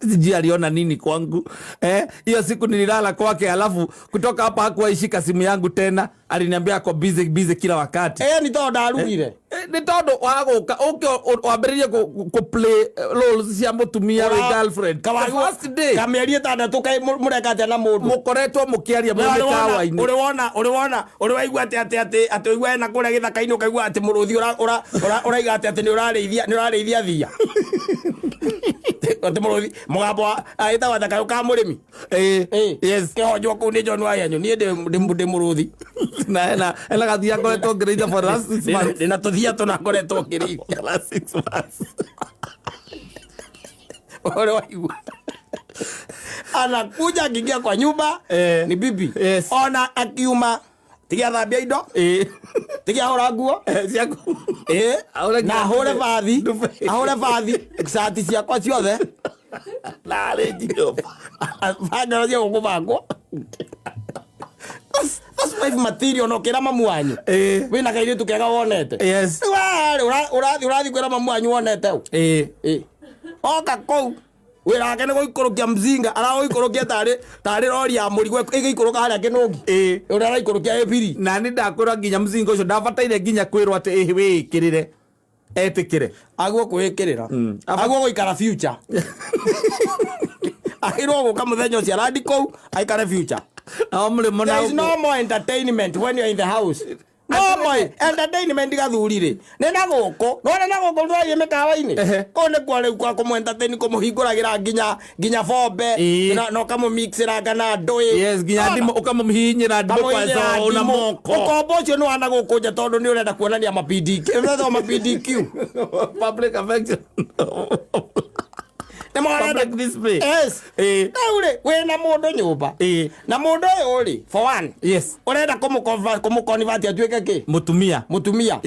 Sijui aliona nini kwangu. Hiyo siku nililala kwake, alafu kutoka hapa hakuwaishika simu yangu tena. Aliniambia ako busy busy kila wakati. Nĩ tondũ ndarugire. Nĩ tondũ wa gũka, ũke wambĩrĩrie kũ play roles cia mũtumia wĩ girlfriend. The first day. Kamĩeri ĩtandatũ kaĩ mũreka atĩa na mũndũ? Mũkoretwo mũkĩaria mwĩ mĩkawa-inĩ. Ũrĩ wona, ũrĩ wona, ũrĩ waigua atĩ, atĩ, atĩ, atĩ ũigua ena kũrĩa gĩthaka-inĩ ũkaigua atĩ mũrũthi ũraiga atĩ, atĩ nĩ ũrarĩithia, nĩ ũrarĩithia thia. Atĩ mũrũthi, mũgambo wa, ĩtagwo atĩa, kayũ ka mũrĩmi? Yes. Kĩhonjwo kũu nĩ John Wahianyũ. Niĩ ndĩ mũrũthi. Na ena gathia ngoretwo ngĩrĩithia for the last 6 months. Ndĩna tũthia tũna ngoretwo ngĩrĩithia. For the last 6 months. Ũrĩ waigua. Anakuja akiingia kwa nyumba, ni bibi. Yes. Ona akiuma, tigia thambia indo. Tigia hũra nguo. Ciaku. Ahũre Na ahũre bathi. Ndube. Ahũre bathi. Cati ciakwa ciothe. Narĩ njirũ. Bangero cia gũkũbangwo. That's wife material, no kĩra mamu wanyu. Wĩna kairĩtu kega wonete. Yes. Rĩu haha rĩ, ũrathiĩ kwĩra mamu wanyu wonete ũ? Oka kũu. Wĩra wake nĩ gũikũrũkia mzinga, aragũikũrũkia tarĩ rori ya mũrigo ĩgĩikũrũka harĩa Kĩnũngi. Ũrĩa araikũrũkia ĩbiri. Na nĩ ndakwĩra nginya mzinga ũcio ndabataire nginya kwĩrwo atĩ ĩhĩ wĩĩkĩrĩre. Etĩkĩre. Aguo kwĩĩkĩrĩra. Aguo gũikara future. Ahirwo gũka mũthenya ũcio arandi kũu aikare future. Nao mũrĩmo na There is ũguo. no more entertainment when you are in the house. No more entertainment gathuri rĩ. Nĩ na gũkũ. Nĩwona na gũkũ tũrathiĩ mĩkawa-inĩ? Kũu nĩkuo rĩu kwa kũmũ entertain, kũmũhingũragĩra nginya bombe, na ũkamũmixĩranga na ndũĩ. Yes, nginya Nĩwona? ndimũ, ũkamũhihinyĩra ndimũ Ũkamũhihinyĩra kwanza na ndimũ. moko. Ũkombo ũcio nĩ wa na gũkũ nja tondũ nĩ ũrenda kuonania ma P D Q. Ũrenda ma PDQ. Public affection. Nĩ marenda Public display. Yes. Rĩu rĩ, wĩna mũndũ nyũmba. Na mũndũ ũyũ rĩ, for one. Yes. Ũrenda kũmũconvert atuĩke kĩ? Mũtumia. Mũtumia.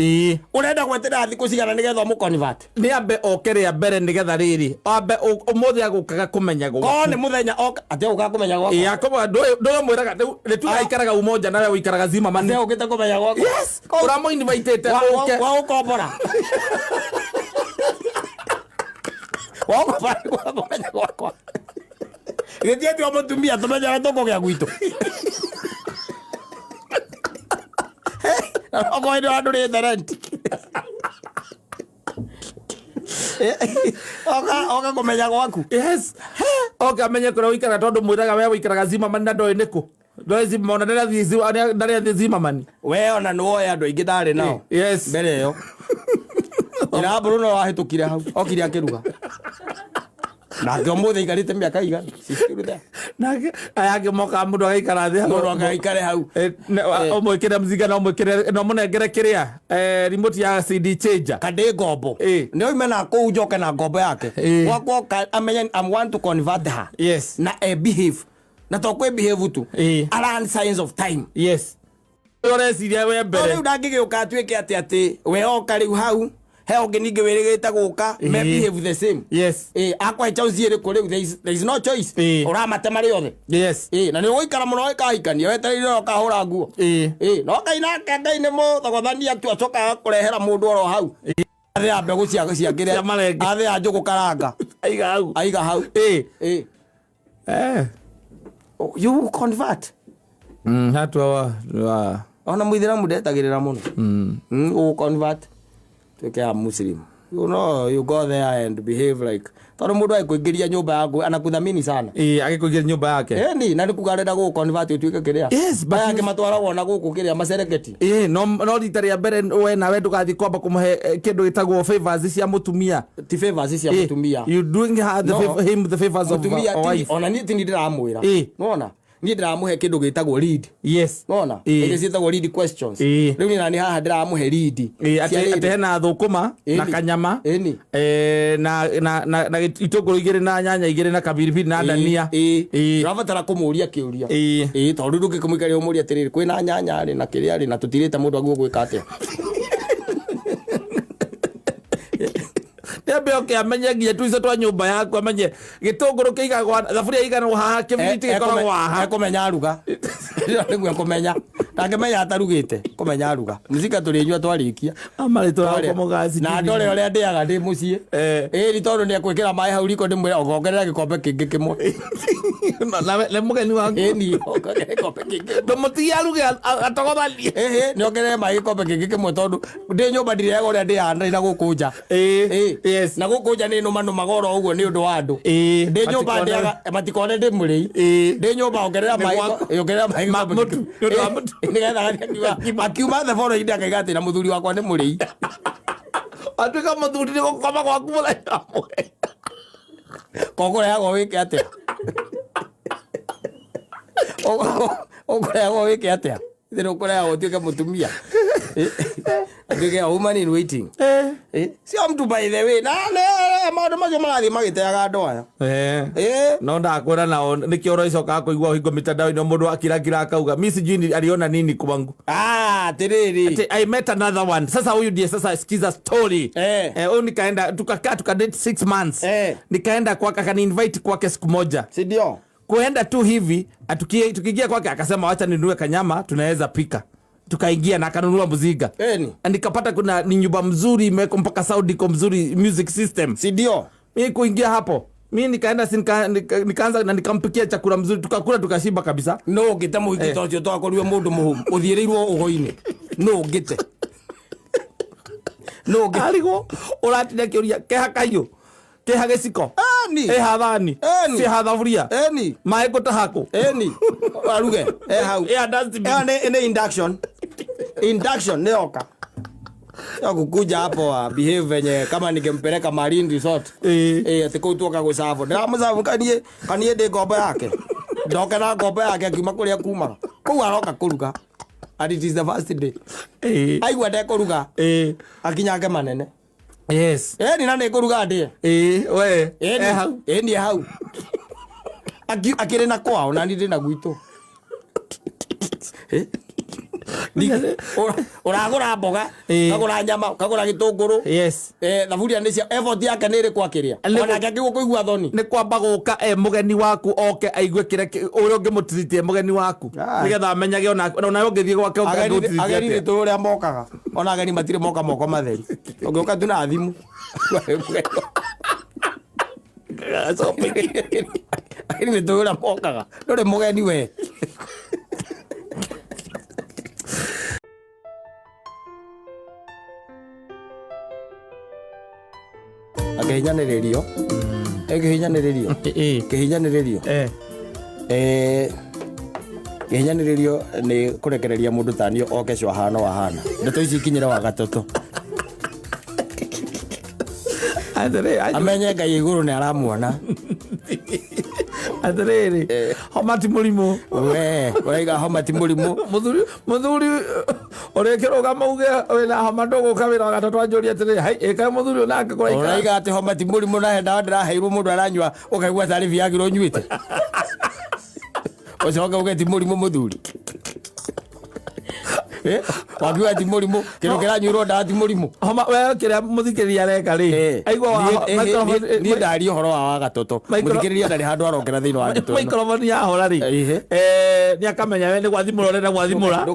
Ũrenda gweterera thikũ cigana nĩgetha ũmũconvert? Nĩ ambe oke rĩa mbere nĩgetha rĩrĩ, ambe ũmũthĩ agũkaga kũmenya gwaku. Korwo nĩ mũthenya oka, atĩ agũkaga kũmenya gwakwa? Akomaga, ndũĩ ũmwĩraga, rĩu nĩ tuge aikaraga Umoja nawe ũikaraga Zimmerman. Atĩ agũkĩte kũmenya gwakwa? Yes. Ũramũ-invitĩte ũke. Wa gũkombora. Wa gũkombora kũmenya gwakwa. Gĩthiĩ ti o mũtumia, tũmenye ũrĩa tũkũgĩa gwitũ. Okorwo nĩ wandũrĩte rent. Oka kũmenya gwaku. Yes. Oka amenye kũrĩa ũikaraga tondũ mwĩraga we ũikaraga Zimmerman na ndoĩ nĩkũ. Ndoĩ Zimmerman, ona ndarĩ athiĩ Zimmerman. We ona nĩ woe andũ aingĩ ndarĩ nao. Yes. Mbere ĩyo. Ira Bruno wahĩtũkire hau, okire akĩruga. Nake ũmũthĩ aikarĩte mĩaka igana. She's still there. Nake, aya angĩ mokaga mũndũ agaikara thĩ hau. Mũndũ agaikare hau. Ũmwĩkĩre mzinga na ũmwĩkĩre, na ũmũnengere kĩrĩa, remote ya CD changer. Kandĩ ngombo. Nĩ oime na kũu njoke na ngombo yake. Gwakwa oka, amenye, I want to convert her. Yes. Na e behave. Na to kwĩ behave tu. Around signs of time. Yes. Ũreciria we mbere. Rĩu ndangĩgĩũka atuĩke atĩ atĩ we oka rĩu hau, he ũngĩ ningĩ wĩrĩgĩte gũka, me behave the same. Yes. Akwa choice ĩrĩkũ rĩu? There is no choice. Ũramate marĩ othe. Yes. Na nĩ ũgũikara mũno ũgĩkahikania, wetereire ũkahũra nguo. No Ngai nake, Ngai nĩ mũthogothania tu, acoka agakũrehera mũndũ oro hau. Athĩa mbegũ cia kĩrĩa. Cia marenge. Athĩa njũgũ karanga. Aiga hau. Aiga hau. Oh, you convert. Hatu wa. Ona mũithĩramu ndetagĩrĩra mũno. Ũ convert. Tuĩke a Muslim. You know, you go there and behave like tondu mundu agikuingiria nyumba yaku anakuthamini sana. Ĩĩ, agĩkũingĩria nyũmba yake. Eni na nikuga arenda gũgũ convert ũtuĩke kĩrĩa. Yes, but Aya angĩ matwaragwo na gũkũ kĩrĩa macereketi. Ĩĩ, no rita rĩa mbere we nawe ndũgathiĩ kwamba kũmũhe kĩndũ gĩtagwo favors cia mũtumia. Ti favors cia Ĩĩ, mũtumia. you doing her the No. favor, him the favors of Mũtumia a wife. ona niĩ ti niĩ ndĩramwĩra. Ĩĩ. Nĩwona? Niĩ ndĩramũhe kĩndũ gĩtagwo lead. Yes. Nĩwona? Ĩĩ. Iria ciĩtagwo lead questions. Ĩĩ. Rĩu niĩ nani haha ndĩramũhe lead. Ĩĩ, Cia atĩ lead. atĩ hena thũkũma na Ĩni. kanyama. Ĩni. Na itũngũrũ igĩrĩ na nyanya igĩrĩ na kabiribiri na ndania. Ĩĩ. Ĩĩ. Ũrabatara kũmũria kĩũria. Ĩĩ. Ĩĩ, tondũ ndũngĩkĩmũikaria ũmũrie atĩrĩrĩ kwĩna nyanya rĩ na kĩrĩa rĩ na tũtirĩte mũndũ aguo gwĩka atĩa. Nĩambe oke amenye nginya tuico twa nyũmba yaku, amenye gĩtũngũrũ kĩigagwo thaburia ĩiganagwo haha, kĩbiriti gĩkoragwo haha. Ekumenya aruga. Nĩguo ekumenya. Ndangĩmenya atarugĩte, kũmenya aruga. Mũcinga tũrĩnyua twarĩkia. Amarĩtwa Twarĩa. yakwa mũgaci. Na ndore ũrĩa ndĩaga ndĩ mũciĩ. Ĩĩ, nĩ tondũ nĩekwĩkĩra maĩ hau riko ndĩmwĩre ongerera gĩkombe kĩngĩ kĩmwe. Nĩ mũgeni waku. Ĩni, ongerera gĩkombe kĩngĩ. Ndũmũtige aruge atogothanie. Ĩhĩ, nĩongerere maĩ gĩkombe kĩngĩ kĩmwe tondũ ndĩ nyũmba ndirĩaga ũrĩa ndĩaga na gũkũ nja. Ĩĩ. Ĩĩ. Yes. Na gũkũ nja nĩ nũmanũmaga oro ũguo nĩ ũndũ wa andũ. Ĩĩ. Ndĩ nyũmba Matikone- ndĩaga matikone ndĩ mũrĩi. Ĩĩ. Ndĩ nyũmba ongerera Nĩ maĩ gwaku. ongerera maĩ Ma- gĩkombe mũtu, kĩngĩ. nĩ ũndũ wa Ĩĩ, mũtu. nĩgetha athiĩ akiuma theboro-inĩ akaiga atĩ na mũthuri wakwa nĩ mũrĩi. Atuĩka mũthuri nĩ gũkoma gwaku mũthenya ũmwe. Kũkũrehagwo wĩke atĩa? Ũkũrehagwo wĩke atĩa? Thĩna ũkũrehagwo ũtuĩke mũtumia. Atuĩke a woman in waiting. Sio mtu by the way. Na maũndũ macio marathiĩ magĩteaga andũ aya. No ndakwĩra nao nĩkĩo ũroicokaga kũigua ũhingo mitandao-inĩ mũndũ akirakira akauga mi sijui aliona nini kwangu. Atĩrĩrĩ. Ati, I met another one. Sasa huyu ndiye sasa sikiza story. Huyu nikaenda tukakaa tukadate 6 months. Nikaenda kwake akani-invite kwake siku moja. Si ndio? Kuenda tu hivi tukiingia kwake akasema wacha ninunue kanyama tunaweza pika. Tukaingia na akanunua mzinga. Eni. Na nikapata kuna ni nyumba mzuri imewekwa mpaka sound iko mzuri music system. Si ndio? Mimi kuingia hapo, mimi nikaenda si nikaanza na nikampikia chakula mzuri tukakula tukashiba kabisa. No ngite mũhiki ta ũcio twakorirwe mũndũ mũhũmu ũthiĩrĩirwo ũgo-inĩ. No ngite. No ngite. Arigwo ũratinda kĩũria keha kaiyũ, keha gĩciko, Eni. eha thani, Eni. ciĩha thaburia, Eni. maĩ ngũtaha kũ? Eni. Aruge. Hau. Ĩha dustbin. Ĩyo nĩ induction. Induction nĩ yoka. Ya kukuja hapo wa behave venye kama ningempeleka Marine Resort. Atĩ kũu tuoka gũcabwo. Ndĩramũcabu kanie ndĩ ngombo yake. Ndoke na ngombo yake akiuma kũrĩa kumaga. Kũu aroka kũruga. And it is the first day. Aigua ndekũruga. Akinyange manene. Yes. Ĩni na nĩngũruga ndĩe. We. Ĩni. Hau. Ĩni e hau. Akĩrĩ na kwao na niĩ ndĩ na gwitũ. Ũragũra mboga, ũkagũra nyama, ũkagũra gĩtũngũrũ. Yes. Thaburia nĩ cia effort yake nĩ ĩrĩkũ akĩrĩa? Onake akĩigua kũigua thoni. Nĩ kwamba gũka mũgeni waku oke aigue kĩrĩa ũrĩa ũngĩmũtiritie mũgeni waku. Nĩgetha amenyage onawe ũngĩthiĩ gwake ũngĩmũtiritie Ageni atĩa. nĩ tũĩ ũrĩa mokaga. Ona ageni matirĩ moka moko matheri. Ũngĩũka tu na thimũ. Ageni nĩ tũĩ ũrĩa mokaga. Ndũrĩ mũgeni we. Akĩhinyanĩrĩrio. Ĩkĩhinyanĩrĩrio. Kĩhinyanĩrĩrio. Kĩhinyanĩrĩrio nĩ kũrekereria mũndũ ta niĩ oke cio ahana o ahana. Ndeto ici ikinyĩre wa gatatũ. Amenye Ngai igũrũ nĩ aramuona. Atĩrĩrĩ, homa ti mũrimũ. We, ũraiga homa ti mũrimũ. Mũthuri ũrĩa kĩrũgama uge wĩna homa ndũgũka wĩra wa gatatũ anjũrie atĩrĩrĩ, hai, ĩkae mũthuri ũyũ nake kũraikara. Ũraiga atĩ homa ti mũrimũ na he ndawa ndĩraheirwo mũndũ aranyua ũkaigua tarĩ Viagra ũnyuĩte. Ũcoke uge ti mũrimũ mũthuri. Wakiuga ti mũrimũ, kĩndũ kĩranyuĩrwo ndawa ti mũrimũ. Homa, we kĩrĩa mũthikĩrĩria areka rĩ, aigua wa microphone, Niĩ ndaria ũhoro wa wagatatũ. Mũthikĩrĩria ndarĩ handũ arokera thĩinĩ wa ndeto ĩno. Microphone yahora rĩ, nĩ akamenya we nĩ gwathimũra ũrenda gwathimũra.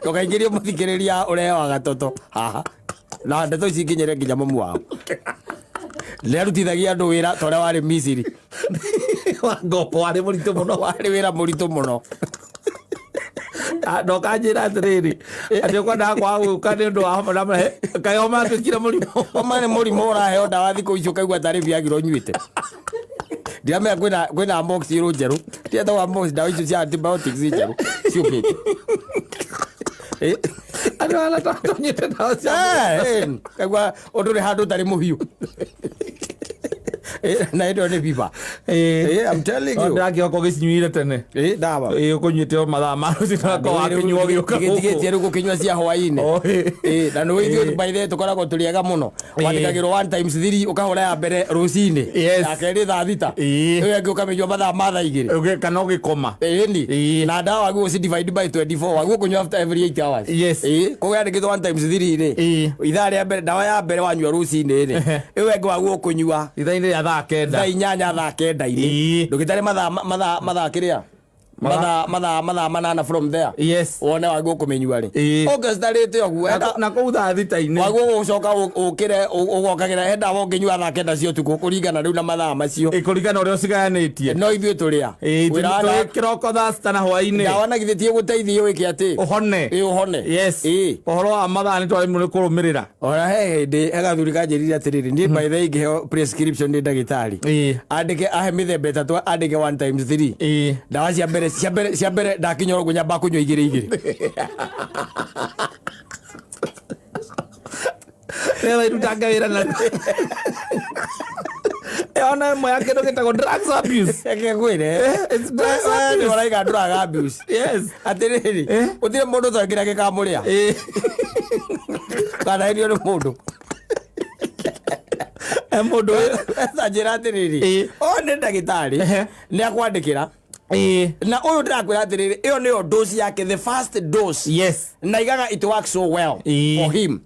Ndũkaingĩrie mũthikĩrĩria ũrehe wagatatũ haha. Na ndeto ici ikinyĩre nginya mamu wao. Nĩarutithagia andũ wĩra ta ũrĩa warĩ Misiri. Wa ngombo warĩ mũritũ mũno. Warĩ wĩra mũritũ mũno. Ndokanjĩra atĩrĩrĩ atĩ ũkwendaga kwaga gũka nĩ ũndũ wa homa ndamũrehe kaĩ homa yatuĩkire mũrimũ. Homa nĩ mũrimũ ũraheo ndawa thikũ icio ũkaigua tarĩ Viagra ũnyuĩte. Ndiramenya kwĩna amox irũ njerũ, tietagwo amox, ndawa icio cia antibiotics njerũ ciũkĩte. Andũ arĩa tũnyuĩte ndawa cia Kaigua ũndũ ũrĩ handũ ũtarĩ mũhiũ. Na ĩno nĩ fever. I'm telling you. Ndĩrakĩhoka ũgĩcinyuire tene. Ndawa. Ũkũnyuĩte o mathaa ma rũcinĩ ũgakorwo wakĩnyua ũgĩũka gũkũ. Ndigĩtie rĩu gũkĩnyua cia hwaĩ-inĩ. Na nĩ ithuĩ by the way tũkoragwo tũrĩ ega mũno. Wandĩkagĩrwo 1 times 3 ũkahũra ya mbere rũcinĩ. Yes. Ya kerĩ thaa thita. Ĩyo ĩngĩ ũkamĩnyua mathaa ma thaa igĩrĩ. Kana ũgĩkoma. Ĩni. Na ndawa wagĩrĩirwo ũci divide by 24 wagĩrĩirwo kũnyua after every 8 hours. Yes. Koguo yandĩkĩtwo 1 times 3 rĩ. Ithaa rĩa mbere ndawa ya mbere wanyua rũcinĩ rĩ. Ĩyo ĩngĩ wagĩrĩirwo kũnyua ithaa-inĩ rĩa thaa kenda. Thaa inyanya thaa kenda-inĩ. Ndũgĩtare mathaa mathaa mathaa kĩrĩa? Mathaa mathaa mathaa manana from there. Yes. Wone wagĩrĩirwo kũmĩnyua rĩ. Ũngĩcitarĩte ũguo, Na kũu thaa thita-inĩ. Wagĩrĩirwo gũcoka ũkĩre ũgokagĩra he ndawa ũngĩnyua thaa kenda cia ũtukũ kũringana rĩu na mathaa macio. Kũringana ũrĩa ũcigayanĩtie. No ithuĩ tũrĩa. Wĩra wa Tũrĩ kĩroko thaa sita na hwaĩ-inĩ. Ndawa na githĩ ti ĩgũteithie wĩke atĩ? Ũhone. Ũhone. Yes. Ũhoro wa mathaa nĩ twaremwo nĩ kũrũmĩrĩra. Ona he hĩndĩ he gathuri kanjĩrire atĩrĩrĩ, niĩ by the way ingĩheo prescription nĩ ndagĩtarĩ. Andĩke ahe mĩthemba ĩtatũ andĩke 1 times 3. Ndawa cia mbere cia mbere cia mbere ndakinya ũguo nyambaga kũnyua igĩrĩ igĩrĩ. Nĩgetha irutange wĩra na Ona ĩmwe ya kĩndũ gĩtagwo drugs abuse. Reke ngwĩre. It's drugs We abuse. nĩ ũraiga drug abuse. Yes. Atĩrĩrĩ, gũtirĩ mũndũ ũtoĩ kĩrĩa gĩkamũrĩa. Kanaherio nĩ mũndũ. Mũndũ Esa njĩra atĩrĩrĩ, ũyũ nĩ ndagĩtarĩ, nĩ akwandĩkĩra. Na ũyũ ndĩrakwĩra atĩrĩrĩ, ĩyo nĩyo dose yake, the first dose. Yes. Na igaga it works so well for him.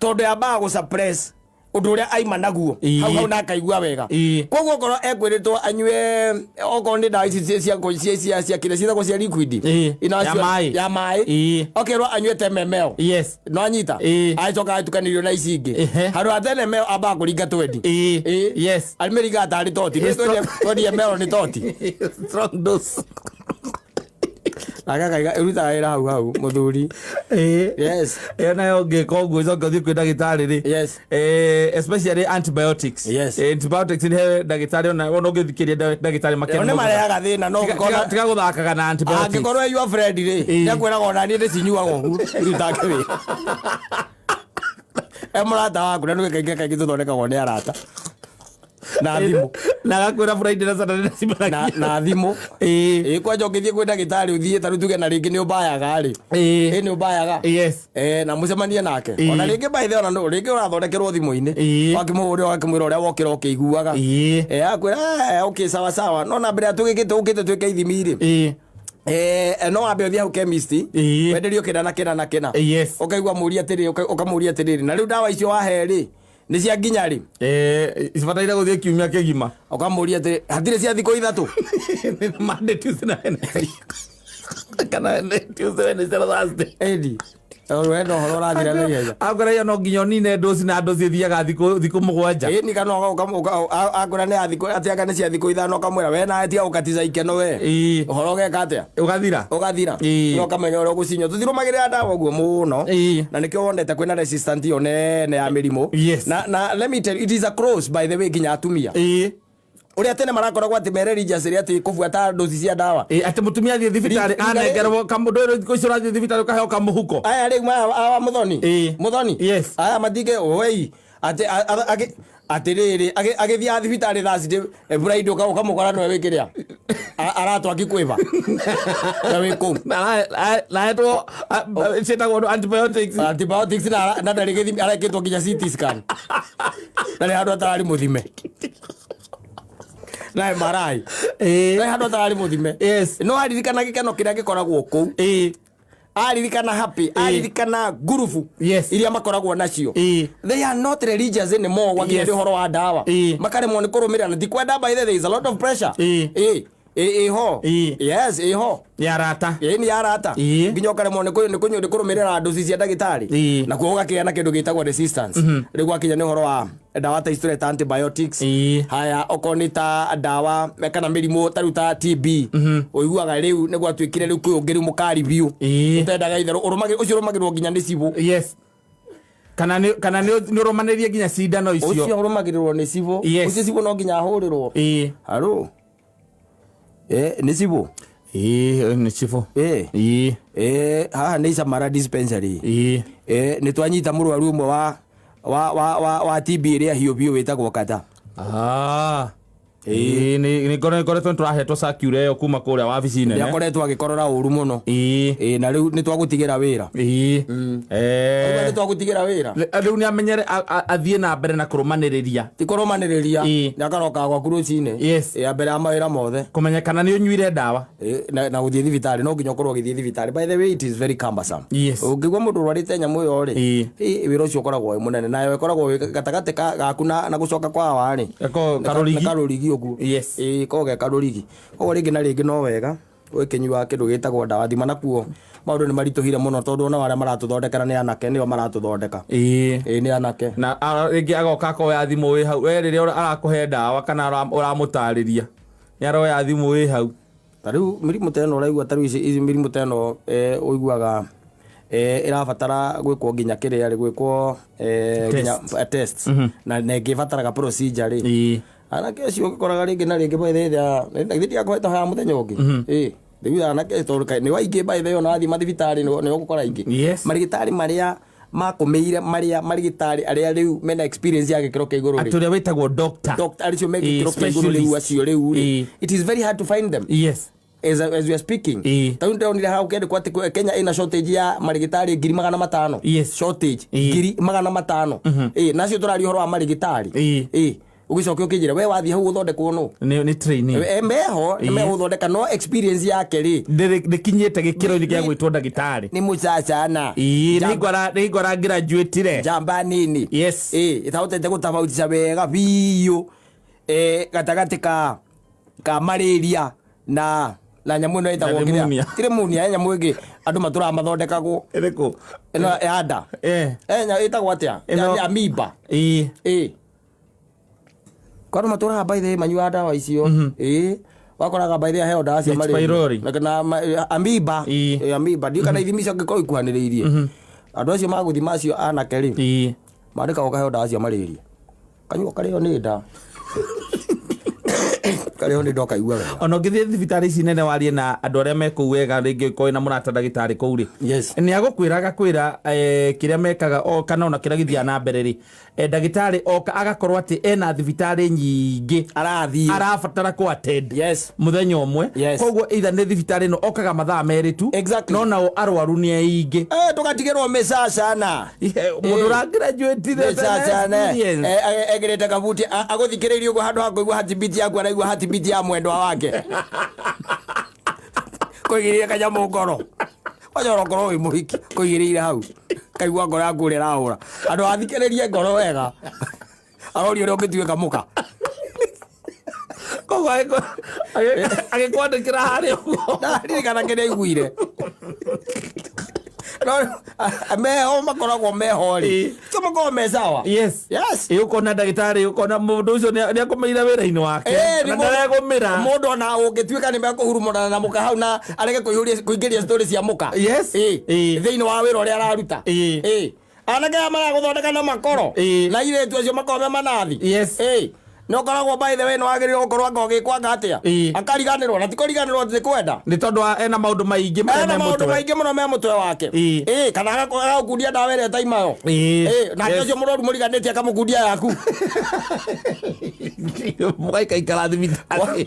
Tondũ yambaga gũ suppress ũndũ ũrĩa aima naguo. Hau hau na akaigua wega. Koguo okorwo ekwĩrĩtwo anyue okorwo nĩ ndawa ici cia cia cia cia kĩrĩa ciĩtagwo cia liquid. Ina Ya cio- maĩ. Ya maĩ. Okerwo anyue 10 ml. Yes. No anyita. Agĩcoka agĩtukanĩrio na ici ingĩ. Handũ ha 10 ml ambaga kũringa 20. Yes. Amĩringaga tarĩ toti. Yes, 20 ml nĩ toti. Strong dose. Nake akaiga ĩrutaga wĩra hau hau mũthuri. Yes. Ĩyo nayo ũngĩka ũguo ũcoke ũthiĩ kwĩ ndagĩtarĩ rĩ. Yes. Especially antibiotics. Yes. Antibiotics nĩ he ndagĩtarĩ ona ũngĩthikĩria ndagĩtarĩ makĩria. Nĩ marehaga thĩna no ũngĩkona Tiga gũthakaga na antibiotics. Angĩkorwo your friend rĩ, nĩakwĩraga ona niĩ ndĩcinyuaga ũguo, irutange wĩra. E mũrata waku na nĩwe kaingĩ kaingĩ tũthondekagwo nĩ arata. Na thimũ. Na agakwĩra Friday na Saturday na cimeragia. Na thimũ. Kwanja ũngĩthiĩ kwĩ ndagĩtarĩ ũthiĩ ta rĩu tuge na rĩngĩ nĩ ũmbayaga rĩ. Nĩ ũmbayaga. Yes. Na mũcemanie nake. Ona rĩngĩ by the way, ona rĩngĩ ũrathondekerwo thimũ-inĩ. Wakĩmũhũrĩra ũgakĩmwĩra ũrĩa wokĩra ũkĩiguaga. Akwĩra, okay, sawa sawa. No na mbere ya tũgĩkĩte ũkĩte twĩke ithimi rĩ. No wambe ũthiĩ hau chemist, wenderio kĩna na kĩna na kĩna. Yes. Ũkaigua mũria atĩrĩrĩ, ũkamũria atĩrĩrĩ, na rĩu ndawa icio wahe rĩ, nĩ cia nginya rĩ? Cibataire gũthiĩ kiumia kĩgima. Ũkamũria atĩrĩ, hatirĩ cia thikũ ithatũ? Monday, Tuesday na Wednesday. Kana Wednesday, Tuesday, Wednesday na Thursday. Ĩni. Tondũ wenda ũhoro ũrathira na ihenya. Akwĩra ĩyo no nginya ũnine ndoci na ndoci ĩthiaga thikũ mũgwanja. Ĩni, kana akwĩra nĩ ya thikũ, atĩ anga nĩ cia thikũ ithano, ũkamwĩra we nawe tiga gũkatiza ikeno we. Ũhoro ũgeka atĩa? Ũgathira. Ũgathira. Na ũkamenya ũrĩa ũgũcinyua. Tũtirũmagĩrĩra ndawa ũguo mũno. Na nĩkĩo wonete kwĩna resistant ĩyo nene ya mĩrimũ. Yes. Na let me tell you, it is a cross by the way nginya atumia. Ũrĩa tene marakoragwo atĩ mere religious rĩ atĩ kũbuata ndoci cia ndawa. Atĩ mũtumia athiĩ thibitarĩ anengerwo kamũndũ ũyũ thikũ ici ũrathiĩ thibitarĩ ũkaheo kamũhuko. Aya rĩu aya aya Muthoni. Muthoni. Yes. Aya matige oi atĩ atĩrĩrĩ agĩthiaga thibitarĩ thaa citĩ Friday ũkamũkora nĩwe wĩkĩrĩa. Aratwaki kwĩba. Na wĩ kũu. Na ahetwo ciĩtagwo antibiotics. Antibiotics na ndarĩ gĩthimi arekĩtwo nginya CT scan. Ndarĩ handũ atararĩ mũthime. Na MRI. Ndarĩ handũ atararĩ mũthime. Yes. No aririkana gĩkeno kĩrĩa gĩkoragwo kũu. Aririkana happy, aririkana ngurubu Yes. iria makoragwo nacio. They are not religious anymore gwakinya Yes. nĩ ũhoro wa ndawa. Makaremwo nĩ kũrũmĩrĩra na ti kwenda by the way, there is a lot of pressure. Ĩho. Yes, ĩho. Ya arata. Nĩ ya arata. Nginya ũkaremwo nĩ kũrũmĩrĩra ndoci cia ndagĩtarĩ. Na kuo ũgakĩgĩa na kĩndũ gĩtagwo resistance. Rĩu gwakinya nĩ ũhoro wa Ndawa ta ici tũreta antibiotics. Ĩĩ. Haya, okorwo nĩ ta ndawa kana mĩrimũ ta rĩu ta TB, ũiguaga rĩu nĩ gwatuĩkire rĩu kwĩ ũngĩ rĩu mũkari biũ ũtendaga itherũ, ũcio ũrũmagĩrĩrwo nginya nĩ cibũ. Yes, kana nĩ ũrũmanĩrie nginya cindano icio. Ũcio ũrũmagĩrĩrwo nĩ cibũ. Ũcio cibũ no nginya ahũrĩrwo. Haro, nĩ cibũ. Ĩĩ, nĩ cibũ. Haha nĩ Isamara dispensary. Nĩ twanyita mũrwaru ũmwe wa TB ĩrĩa hiũ biũ wĩtagwo Kata. Ah. Ĩĩ, nĩ ngoretwo nĩ tũrahetwo circular ĩyo kuma kũrĩa wabici nene. Nĩakoretwo agĩkorora ũru mũno. Na rĩu nĩ twagũtigĩra wĩra. Rĩu nĩ twagũtigĩra wĩra. Rĩu nĩ amenyere athiĩ na mbere na kũrũmanĩrĩria. Ti kũrũmanĩrĩria. Nĩ akarokaga gwaku rũcinĩ. Ya mbere ya mawĩra mothe. Kũmenya kana nĩ ũnyuire ndawa. Na gũthiĩ thibitarĩ, no nginya ũkorwo ũgĩthiĩ thibitarĩ. By the way, it is very cumbersome. Ũngĩigua mũndũ ũrwarĩte nyamũ ĩyo rĩ, wĩra ũcio ũkoragwo wĩ mũnene, nayo ĩkoragwo wĩ gatagatĩ gaku na gũcoka kwa hawa rĩ. Karũrigi. Nĩ karũrigi ũguo. Ĩĩ, koragwo ge karũrigi. Koguo rĩngĩ na rĩngĩ no wega ũgĩkĩnyua kĩndũ gĩtagwo ndawa thima, nakuo maũndũ nĩ maritũhire mũno, tondũ ona arĩa maratũthondekera nĩ anake, nĩo maratũthondeka. Ĩĩ, nĩ anake. Na rĩngĩ agoka akoya thimũ wĩ hau we rĩrĩa arakũhe ndawa kana ũramũtarĩria, nĩ aroya thimũ wĩ hau. Ta rĩu mĩrimũ ta ĩno ũraigua, ta rĩu ici mĩrimũ ta ĩno, ũiguaga ĩrabatara gwĩkwo nginya kĩrĩa rĩ, gwĩkwo nginya tests, na ĩngĩ ĩbataraga procedure rĩ. Anake acio ũgĩkoraga rĩngĩ na rĩngĩ, by the way, githĩ ndiakũheta haha mũthenya ũngĩ? Ĩĩ, rĩu anake tondũ nĩ waingĩ, by the way, ona wathiĩ mathibitarĩ nĩ ũgũkora aingĩ. Marigĩtarĩ marĩa makũmĩire, marĩa marigĩtarĩ arĩa rĩu mena experience ya gĩkĩro kĩa igũrũ atĩ rĩ, ũrĩa wĩtagwo doctor. Doctor acio me gĩkĩro kĩa igũrũ rĩu, specialist. acio rĩu rĩ, it is very hard to find them as we are speaking. Ta rĩu ndĩronire hau kĩandĩkwo atĩ Kenya ĩna shortage ya marigĩtarĩ 500,000. Shortage 500,000. Ĩĩ, nacio tũraria ũhoro wa marigĩtarĩ. Ĩĩ, ũgĩcoke ũkĩnjĩra we wathiĩ hau ũthondekwo nũ? Nĩ training. Meho nĩ megũthondeka, no experience yake rĩ, Ndĩkinyĩte gĩkĩro-inĩ gĩa gwĩtwo ndagĩtarĩ. Nĩ mũcacana. Nĩ hingo aragraduatire. Njamba nini. Ĩĩ, ĩtahotete gũtabautisha wega biũ gatagatĩ ka malaria na nyamũ ĩno ĩtagwo Na pneumonia. Ti pneumonia, he nyamũ ĩngĩ andũ matũraga mathondekagwo. Ĩrĩkũ? Ĩno ya nda. Ĩtagwo atĩa? Ya amoeba. Ĩĩ, kwa andũ matũraga, by the way, manyuaga ndawa icio. Ĩĩ, wakoraga by the way aheo ndawa cia H. malaria. Pylori. Na amoeba. Amoeba, ndiũ kana ithimi icio angĩkorwo ikuhanĩrĩirie. Andũ acio magũthima acio anake rĩ, mandĩkagwo ũkaheo ndawa cia malaria, kanyua karĩo nĩ nda, karĩo nĩ nda, ũkaigua wega. Ona ũngĩthiĩ thibitarĩ ici nene warie na andũ arĩa me kũu wega, rĩngĩ ũkorwo wĩna mũrata ndagĩtarĩ kũu rĩ, nĩ agũkwĩra, agakwĩra kĩrĩa mekaga o kana ona kĩrĩa gĩthiaga na mbere rĩ, ndagĩtarĩ oka agakorwo atĩ ena thibitarĩ nyingĩ arathiĩ arabatara kũ attend mũthenya ũmwe. Koguo either nĩ thibitarĩ ĩno okaga mathaa merĩ tu, no nao arwaru nĩ aingĩ. Tũgatigĩrwo mĩcacana. Mũndũ ũragraduatire. Mĩcacana egĩrĩte kabuti, agũthikĩrĩirie ũguo, handũ ha kũigua heartbeat yaku araigua heartbeat ya mwendwa wake, kũigĩrĩire kanyamũ ngoro, kwanja ona ũkorwo wĩ mũhiki, kũigĩrĩire hau kaigua ngoro yaku ũrĩa ĩrahũra, andũ athikĩrĩrie ngoro wega, aroria ũrĩa ũngĩtuĩka mũka. Koguo agĩkwandĩkĩra harĩa ũguo. Ndaririkana kĩrĩa aiguire, no meho makoragwo meho rĩ, tio makoragwo me sawa. Ĩ, ũkona ndagĩtarĩ, ũkona mũndũ ũcio nĩ akomeire wĩra-inĩ wake nĩ na ndaregũmĩra. Mũndũ ona ũngĩtuĩka nĩ mekũhurumũrana na mũka hau na arege kũingĩria story cia mũka thĩinĩ wa wĩra ũrĩa araruta. Anake aya maragũthondeka na makoro na irĩtu acio makorwo me manathi. Nĩ ũkoragwo, by the way, nĩ wagĩrĩirwo gũkorwo anga ũgĩkwanga atĩa, akariganĩrwo, na ti kũriganĩrwo atĩ nĩ kwenda. Nĩ tondũ ena maũndũ maingĩ marĩa ena me maũndũ mũtwe. Maingĩ mũno me mũtwe wake. Kana agagũkundia ndawa ĩrĩa ĩtaimayo. Nake ũcio mũrwaru mũriganĩtie akamũkundia yaku. Mũgaikaikara thibitarĩ.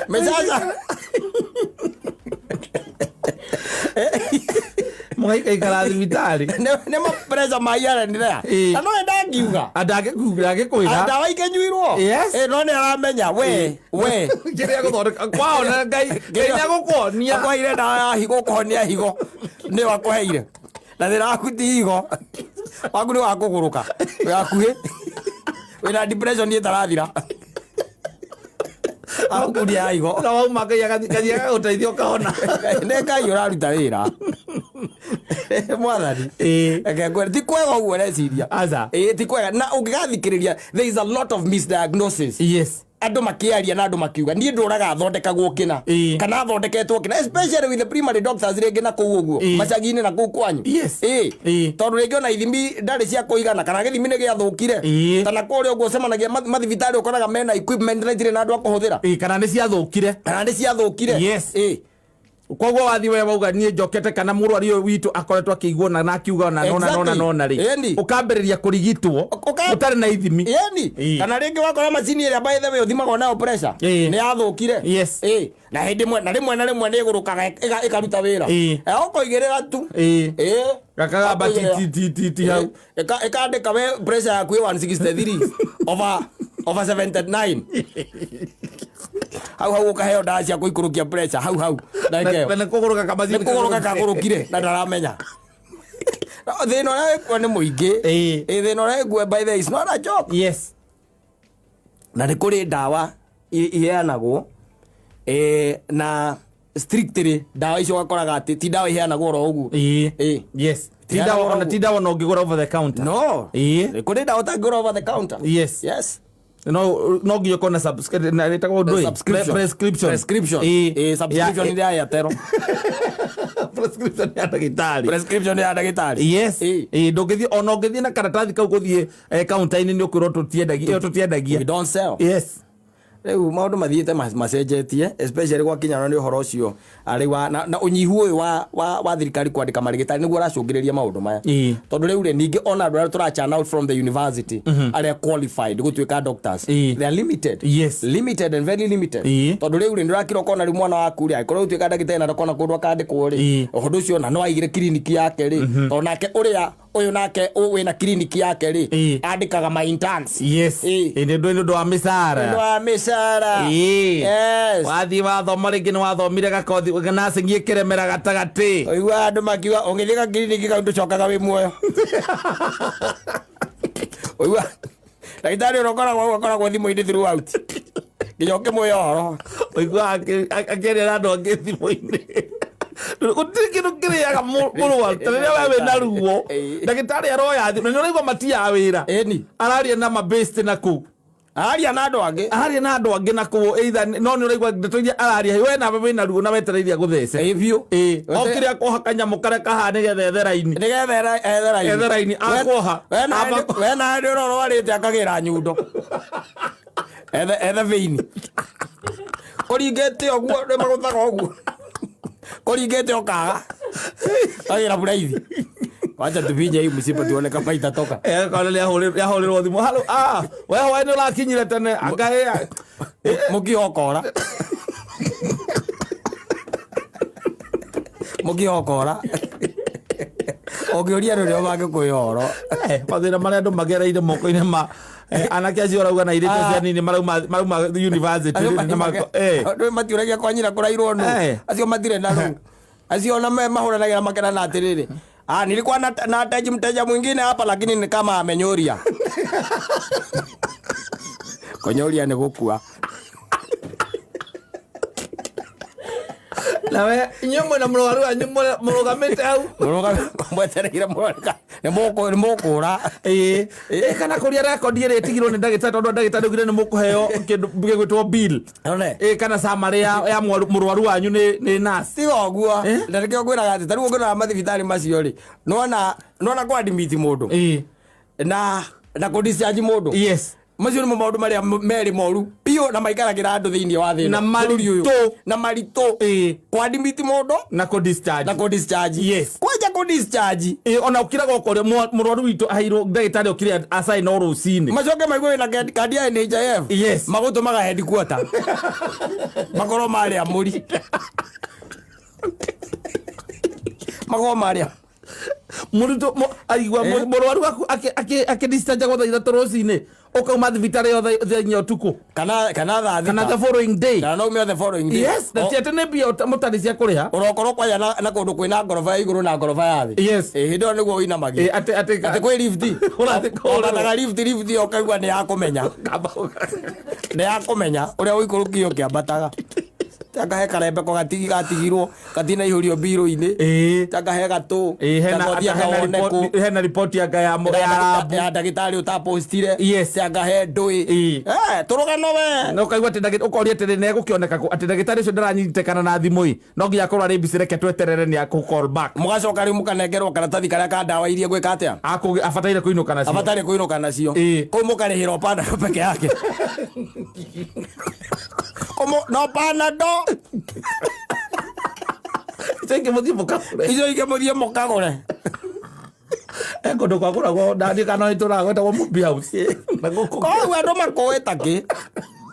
Mĩcaca. Mũgaikaikara thibitarĩ. Nĩ mapressure ma here and there. Na no ndangiuga. Ndangĩkwĩra. Ndawa ikĩnyuirwo. No nĩ aramenya we kĩrĩa gũthondeka kwao na Ngai nĩ agũkuonia. Akũheire ndawa ya higo, ũkũhonia higo nĩyo akũheire, na thĩna waku ti higo, waku nĩ wa kũgũrũka, wĩ hakuhĩ wĩna depression ĩtarathira, agũkundia ya higo. Na wauma Ngai agathiĩ agagũteithia ũkahona. Nĩ Ngai ũraruta wĩra. Mwathani. Ĩĩ. Reke ngwĩre, ti kwega ũguo ũreciria. Aca. Ĩĩ, ti kwega. Na ũngĩgathikĩrĩria, there is a lot of misdiagnosis. Yes. Andũ makĩaria na andũ makiuga niĩ ndũraga thondekagwo kĩna Ĩĩ. kana thondeketwo kĩna, especially with the primary doctors rĩngĩ na kũu ũguo macagi-inĩ na kũu kwanyu. Yes. Ĩĩ. Ĩĩ. Tondũ rĩngĩ ona ithimi ndarĩ cia kũigana kana gĩthimi nĩ gĩathũkire. Ĩĩ. Kana kũrĩa ũguo ũcemanagia mathibitarĩ ũkoraga mena equipment na itirĩ na andũ a kũhũthĩra. Ĩĩ, kana nĩ ciathũkire. Kana nĩ ciathũkire. Yes. Ĩĩ. Koguo wathi we wauga niĩ njokete kana mũrwaru ũyũ witũ akoretwo akĩiguo na akiuga na nona nona nona rĩ, Ĩni. ũkambĩrĩria kũrigitwo ũtarĩ na ithimi. Ĩni. Ĩĩ. Kana rĩngĩ wakora macini ĩrĩa, by the way, ũthimagwo nayo pressure Ĩĩ. nĩ yathũkire. Yes. Ĩĩ. Na hĩndĩ ĩmwe na rĩmwe na rĩmwe nĩ ĩgũrũkaga ĩkaruta wĩra. Ĩĩ. Eh, ũkoigĩrĩra tu. Ĩĩ. Ĩĩ. Gakagamba ti Ũkoigĩrĩra. ti ti ti ti hau. Ĩkandĩka we pressure yaku ĩ 163 over 79 hau hau, ũkaheo ndawa cia kũikũrũkia pressure hau hau ndagĩka ĩyo. Na nĩ kũgũrũka kamacini. Nĩ kũgũrũka kagũrũkire na ndaramenya. No, thĩna ũrĩa wĩkuo nĩ mũingĩ. Ĩĩ. Ĩĩ, thĩna ũrĩa wĩkuo, by the way, is not a joke. Yes. Na nĩ kũrĩ ndawa iheanagwo, na strictly ndawa icio ũgakoraga atĩ ti ndawa iheanagwo oro ũguo. Ĩĩ. Ĩĩ. Yes, ti Ti ndawa ndawa ona ũguo. ti ndawa no ũngĩgũra over the counter. No. Ĩĩ. Nĩ kũrĩ ndawa ũtangĩgũra over the counter. Yes. Yes. No nginya ũkorwo na na ĩtagwo ũndũ ĩ? Subscription. Prescription. Prescription. Ĩĩ. Ĩĩ, subscription Ya- nĩ ya Airtel. Prescription ya ndagĩtarĩ. Prescription ya ndagĩtarĩ. Yes. Ĩĩ. Ĩĩ, ndũngĩthiĩ ona ũngĩthiĩ na karatathi kau gũthiĩ counter-inĩ nĩ ũkwĩrwo tũtiendagia ĩyo tũtiendagia. We don't sell. Yes. Rĩu maũndũ mathiĩte macenjetie, especially gwakinyana nĩ ũhoro ũcio arĩ wa na ũnyihu ũyũ wa thirikari kwandĩka marĩgĩtarĩ nĩguo ũracũngĩrĩria maũndũ maya. Ĩĩ. Tondũ rĩu rĩ, ningĩ ona andũ arĩa tũra out from the university arĩa qualified gũtuĩka doctors, they are limited. Yes. Limited and very limited. Ĩĩ. Tondũ rĩu rĩ, nĩũrakira ũkona rĩu mwana waku rĩ, angĩkorwo ũtuĩka ndagĩtarĩ na ndakona kũndũ akandĩkwo rĩ, ũndũ ũcio ona no aigire kiriniki yake rĩ, tondũ nake ũrĩa ũyũ nake wĩna kiriniki yake rĩ, andĩkaga ma interns. Yes. Ĩĩ. Ĩĩ, nĩ ũndũ wa Ũndũ mĩcara. wa mĩcara. Ĩĩ. Yes. Wathiĩ wathoma rĩngĩ nĩ wathomire gakothi nursing ĩkĩremera gatagatĩ. Ũigua andũ makiuga ũngĩthiĩ gakiriniki kau ndũcokaga wĩ muoyo. Ũigua ndagĩtarĩ ũrĩa ũkoragwo hau akoragwo thimũ-inĩ throughout nginya ũkĩmwĩra ũhoro. Ũigua akĩaria na andũ angĩ thimũ-inĩ. Gũtirĩ kĩndũ kĩrĩaga mũrwaru ta rĩrĩa we wĩna ruo. Ĩĩ. Ndagĩtarĩ aroya thimũ na nĩ ũraigua matiaga wĩra. Ĩni. Araria na mabĩsti na kũu. Aria na andũ angĩ. Araria na andũ angĩ na kũu, either no nĩ ũraigua ndeto iria araria we nawe wĩna ruo na wetereire gũthece. Ĩĩ biũ. Ĩĩ, okire akoha kanyamũ karĩa kaha nĩgetha ethe raini. Nĩgetha ethe raini. Ethe raini, akoha. We na hĩndĩ ũrĩa ũrwarĩte akagĩra nyundo ethe veini kũringĩte ũguo nĩ magũthaga ũguo kũringĩte ũkaga kagĩra buraithi, wacha tupinje hii msiba tuone kama itatoka. Eh, akona nĩahũrĩrwo thimũ, halo, ah, we hwaĩ nĩ ũrakinyire tene anga Mũkihokora mũkihokora ũngĩũria rũrĩa mangĩkwĩra ũhoro. Mathĩna marĩa andũ magereire moko-inĩ ma anake acio ũrauga na airĩtu acio Ah. anini marauma university rĩrĩ na Andũ matiũragia kwa nyina kũrairwo nũ. Eh. Acio matirĩ na rũu, acio ona mahũranagĩra makerana atĩrĩrĩ, ah, nilikuwa na teji mteja mwingine hapa lakini ni kama amenyoria. Kũnyoria nĩ gũkua. Nawe inyuĩ mwĩna mũrwaru wanyu mũrũgamĩte hau. Mwetereire mũroreka nĩ mũkũra. Ĩĩ. Ĩ, kana kũria rekondi ĩrĩa ĩtigirwo nĩ ndagĩtarĩ tondũ ndagĩtarĩ augire nĩ mũkũheo kĩndũ gĩgwĩtwo bill. None. Ĩ, kana summary ya mũrwaru wanyu nĩ nurse. Tiga ũguo. Eh? Na nĩkĩo ngwĩraga atĩ tarĩu ũngĩrora mathibitarĩ macio rĩ, nona kwadimiti mũndũ na kũdischarge mũndũ, Yes. macio nĩmo maũndũ marĩa merĩ moru biũ na maikaragĩra andũ thĩinĩ wa thĩ ĩno. Na Bũrũri ũyũ. maritũ. Na maritũ. Kwadimiti mũndũ Na kũ-discharge. Na kũdischarge. Yes. Kwanja kũdischarge. Ĩ, ona ũkiraga ũkoria mũrwaru witũ aheirwo ndagĩtarĩ okire acaina o rũcinĩ. Macoke maigue wĩna kandi ya NHIF. Yes. Magũtũmaga headquarter makorwo marĩa mũri makorwo marĩa Mũrutwo aigua Eh? mũrwaru waku akĩdischarge thaa 3 rũcinĩ ũkauma thibitarĩ yo thaa 4 ũtukũ. Kana thaa Kana 6. the following day. Kana no ume the following day. Yes, na ti atĩ nĩ mbia mũtarĩ cia kũrĩha. Ũrokorwo kwaya na kũndũ kwĩna ngoroba ya igũrũ na ngoroba ya thĩ. Yes. Ĩ, hĩndĩ ĩyo nĩguo ũinamagia. Ĩ, atĩ atĩ kwĩ lift. Ũrathiĩ kũhũrĩrwo. Wambataga lift ĩyo ũkaigua nĩ ya kũmenya, nĩ ya kũmenya ũrĩa ũikũrũkio ũkĩambataga. Anga he karembeko gatigi gatigirwo gatinaihũrio mbirũ-inĩ. Anga he gatũ. Ĩĩ, hena Anga ũthiĩ anga hena akawone kũ. hena ripoti anga ya ya lab. Ya ndagĩtarĩ ũtapostire. Yes. Anga he ndũĩ. Eh, tũrũgano we. Na ũkaigua atĩ ũkoria atĩrĩ nĩ egũkĩoneka kũ atĩ ndagĩtarĩ ũcio ndaranyitĩkana na thimũ ĩ no nginya akorwo arĩ busy, reke tweterere nĩ akũ call back. Mũgacoka rĩu mũkanengerwo karatathi karĩa ka ndawa iria gwĩka atĩa. Abataire kũinũka nacio. Abatare kũinũka nacio. Kũu mũkarĩhĩra o Panadol peke yake. No Panadol. Icio ingĩ mũthiĩ mũkagũre. Icio ingĩ mũthiĩ mũkagũre. He kũndũ kwagũragwo ndandi kana itũraga gwĩtagwo Mumbi House. Na gũkũ. Koguo andũ makũĩ takĩ.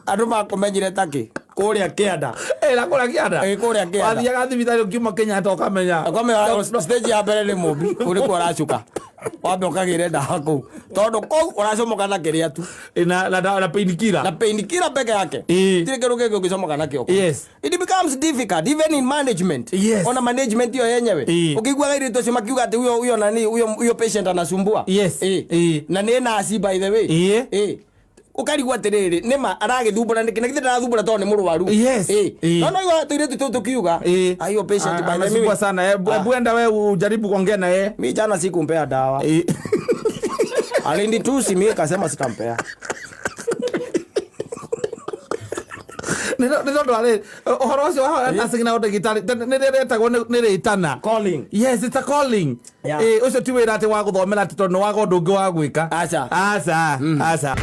Andũ makũmenyire takĩ. Kũrĩa kĩanda. Eh, na kũrĩa kĩanda. Ĩ, kũrĩa kĩanda. Wathiaga thibitarĩ ũkiuma Kenyatta ũkamenya. Ũkamenya stage ya mbere nĩ Mumbi. Kũu nĩkuo ũracuka. Wambe ũkagĩre ndawa kũu. Tondũ kũu ũracomoka na kĩrĩa tu. Ĩ, na painkiller. Na painkiller peke yake. Tirĩ kĩndũ kĩngĩ ũngĩcomoka nakĩo kũu. It becomes difficult even in management. Ona management hiyo yenyewe. Ukiguaga airĩtu acio makiuga atĩ huyo huyo nani huyo huyo patient anasumbua. Na nĩ nurse, by the way. Ũkarigwo atĩrĩrĩ, nĩma aragĩthumbũra nĩkĩ? Na githĩ ndarathumbũra tondũ nĩ mũrwaru? No no igua tũirĩtu tũu tũkiuga, "Ah, hiyo patient, by the way, Anasumbua sana. Hebu enda we ujaribu kuongea na yeye. Mi jana sikumpea dawa. Alinitusi, mi kasema sitampea." Nĩ tondũ arĩ ũhoro ũcio wa nursing na ũndagĩtarĩ nĩ rĩretagwo nĩ rĩtana. Calling. Yes, it's a calling. Ũcio ti wĩra atĩ wa gũthomera atĩ tondũ nĩ waga ũndũ ũngĩ wa gwĩka. Aca. Aca, aca.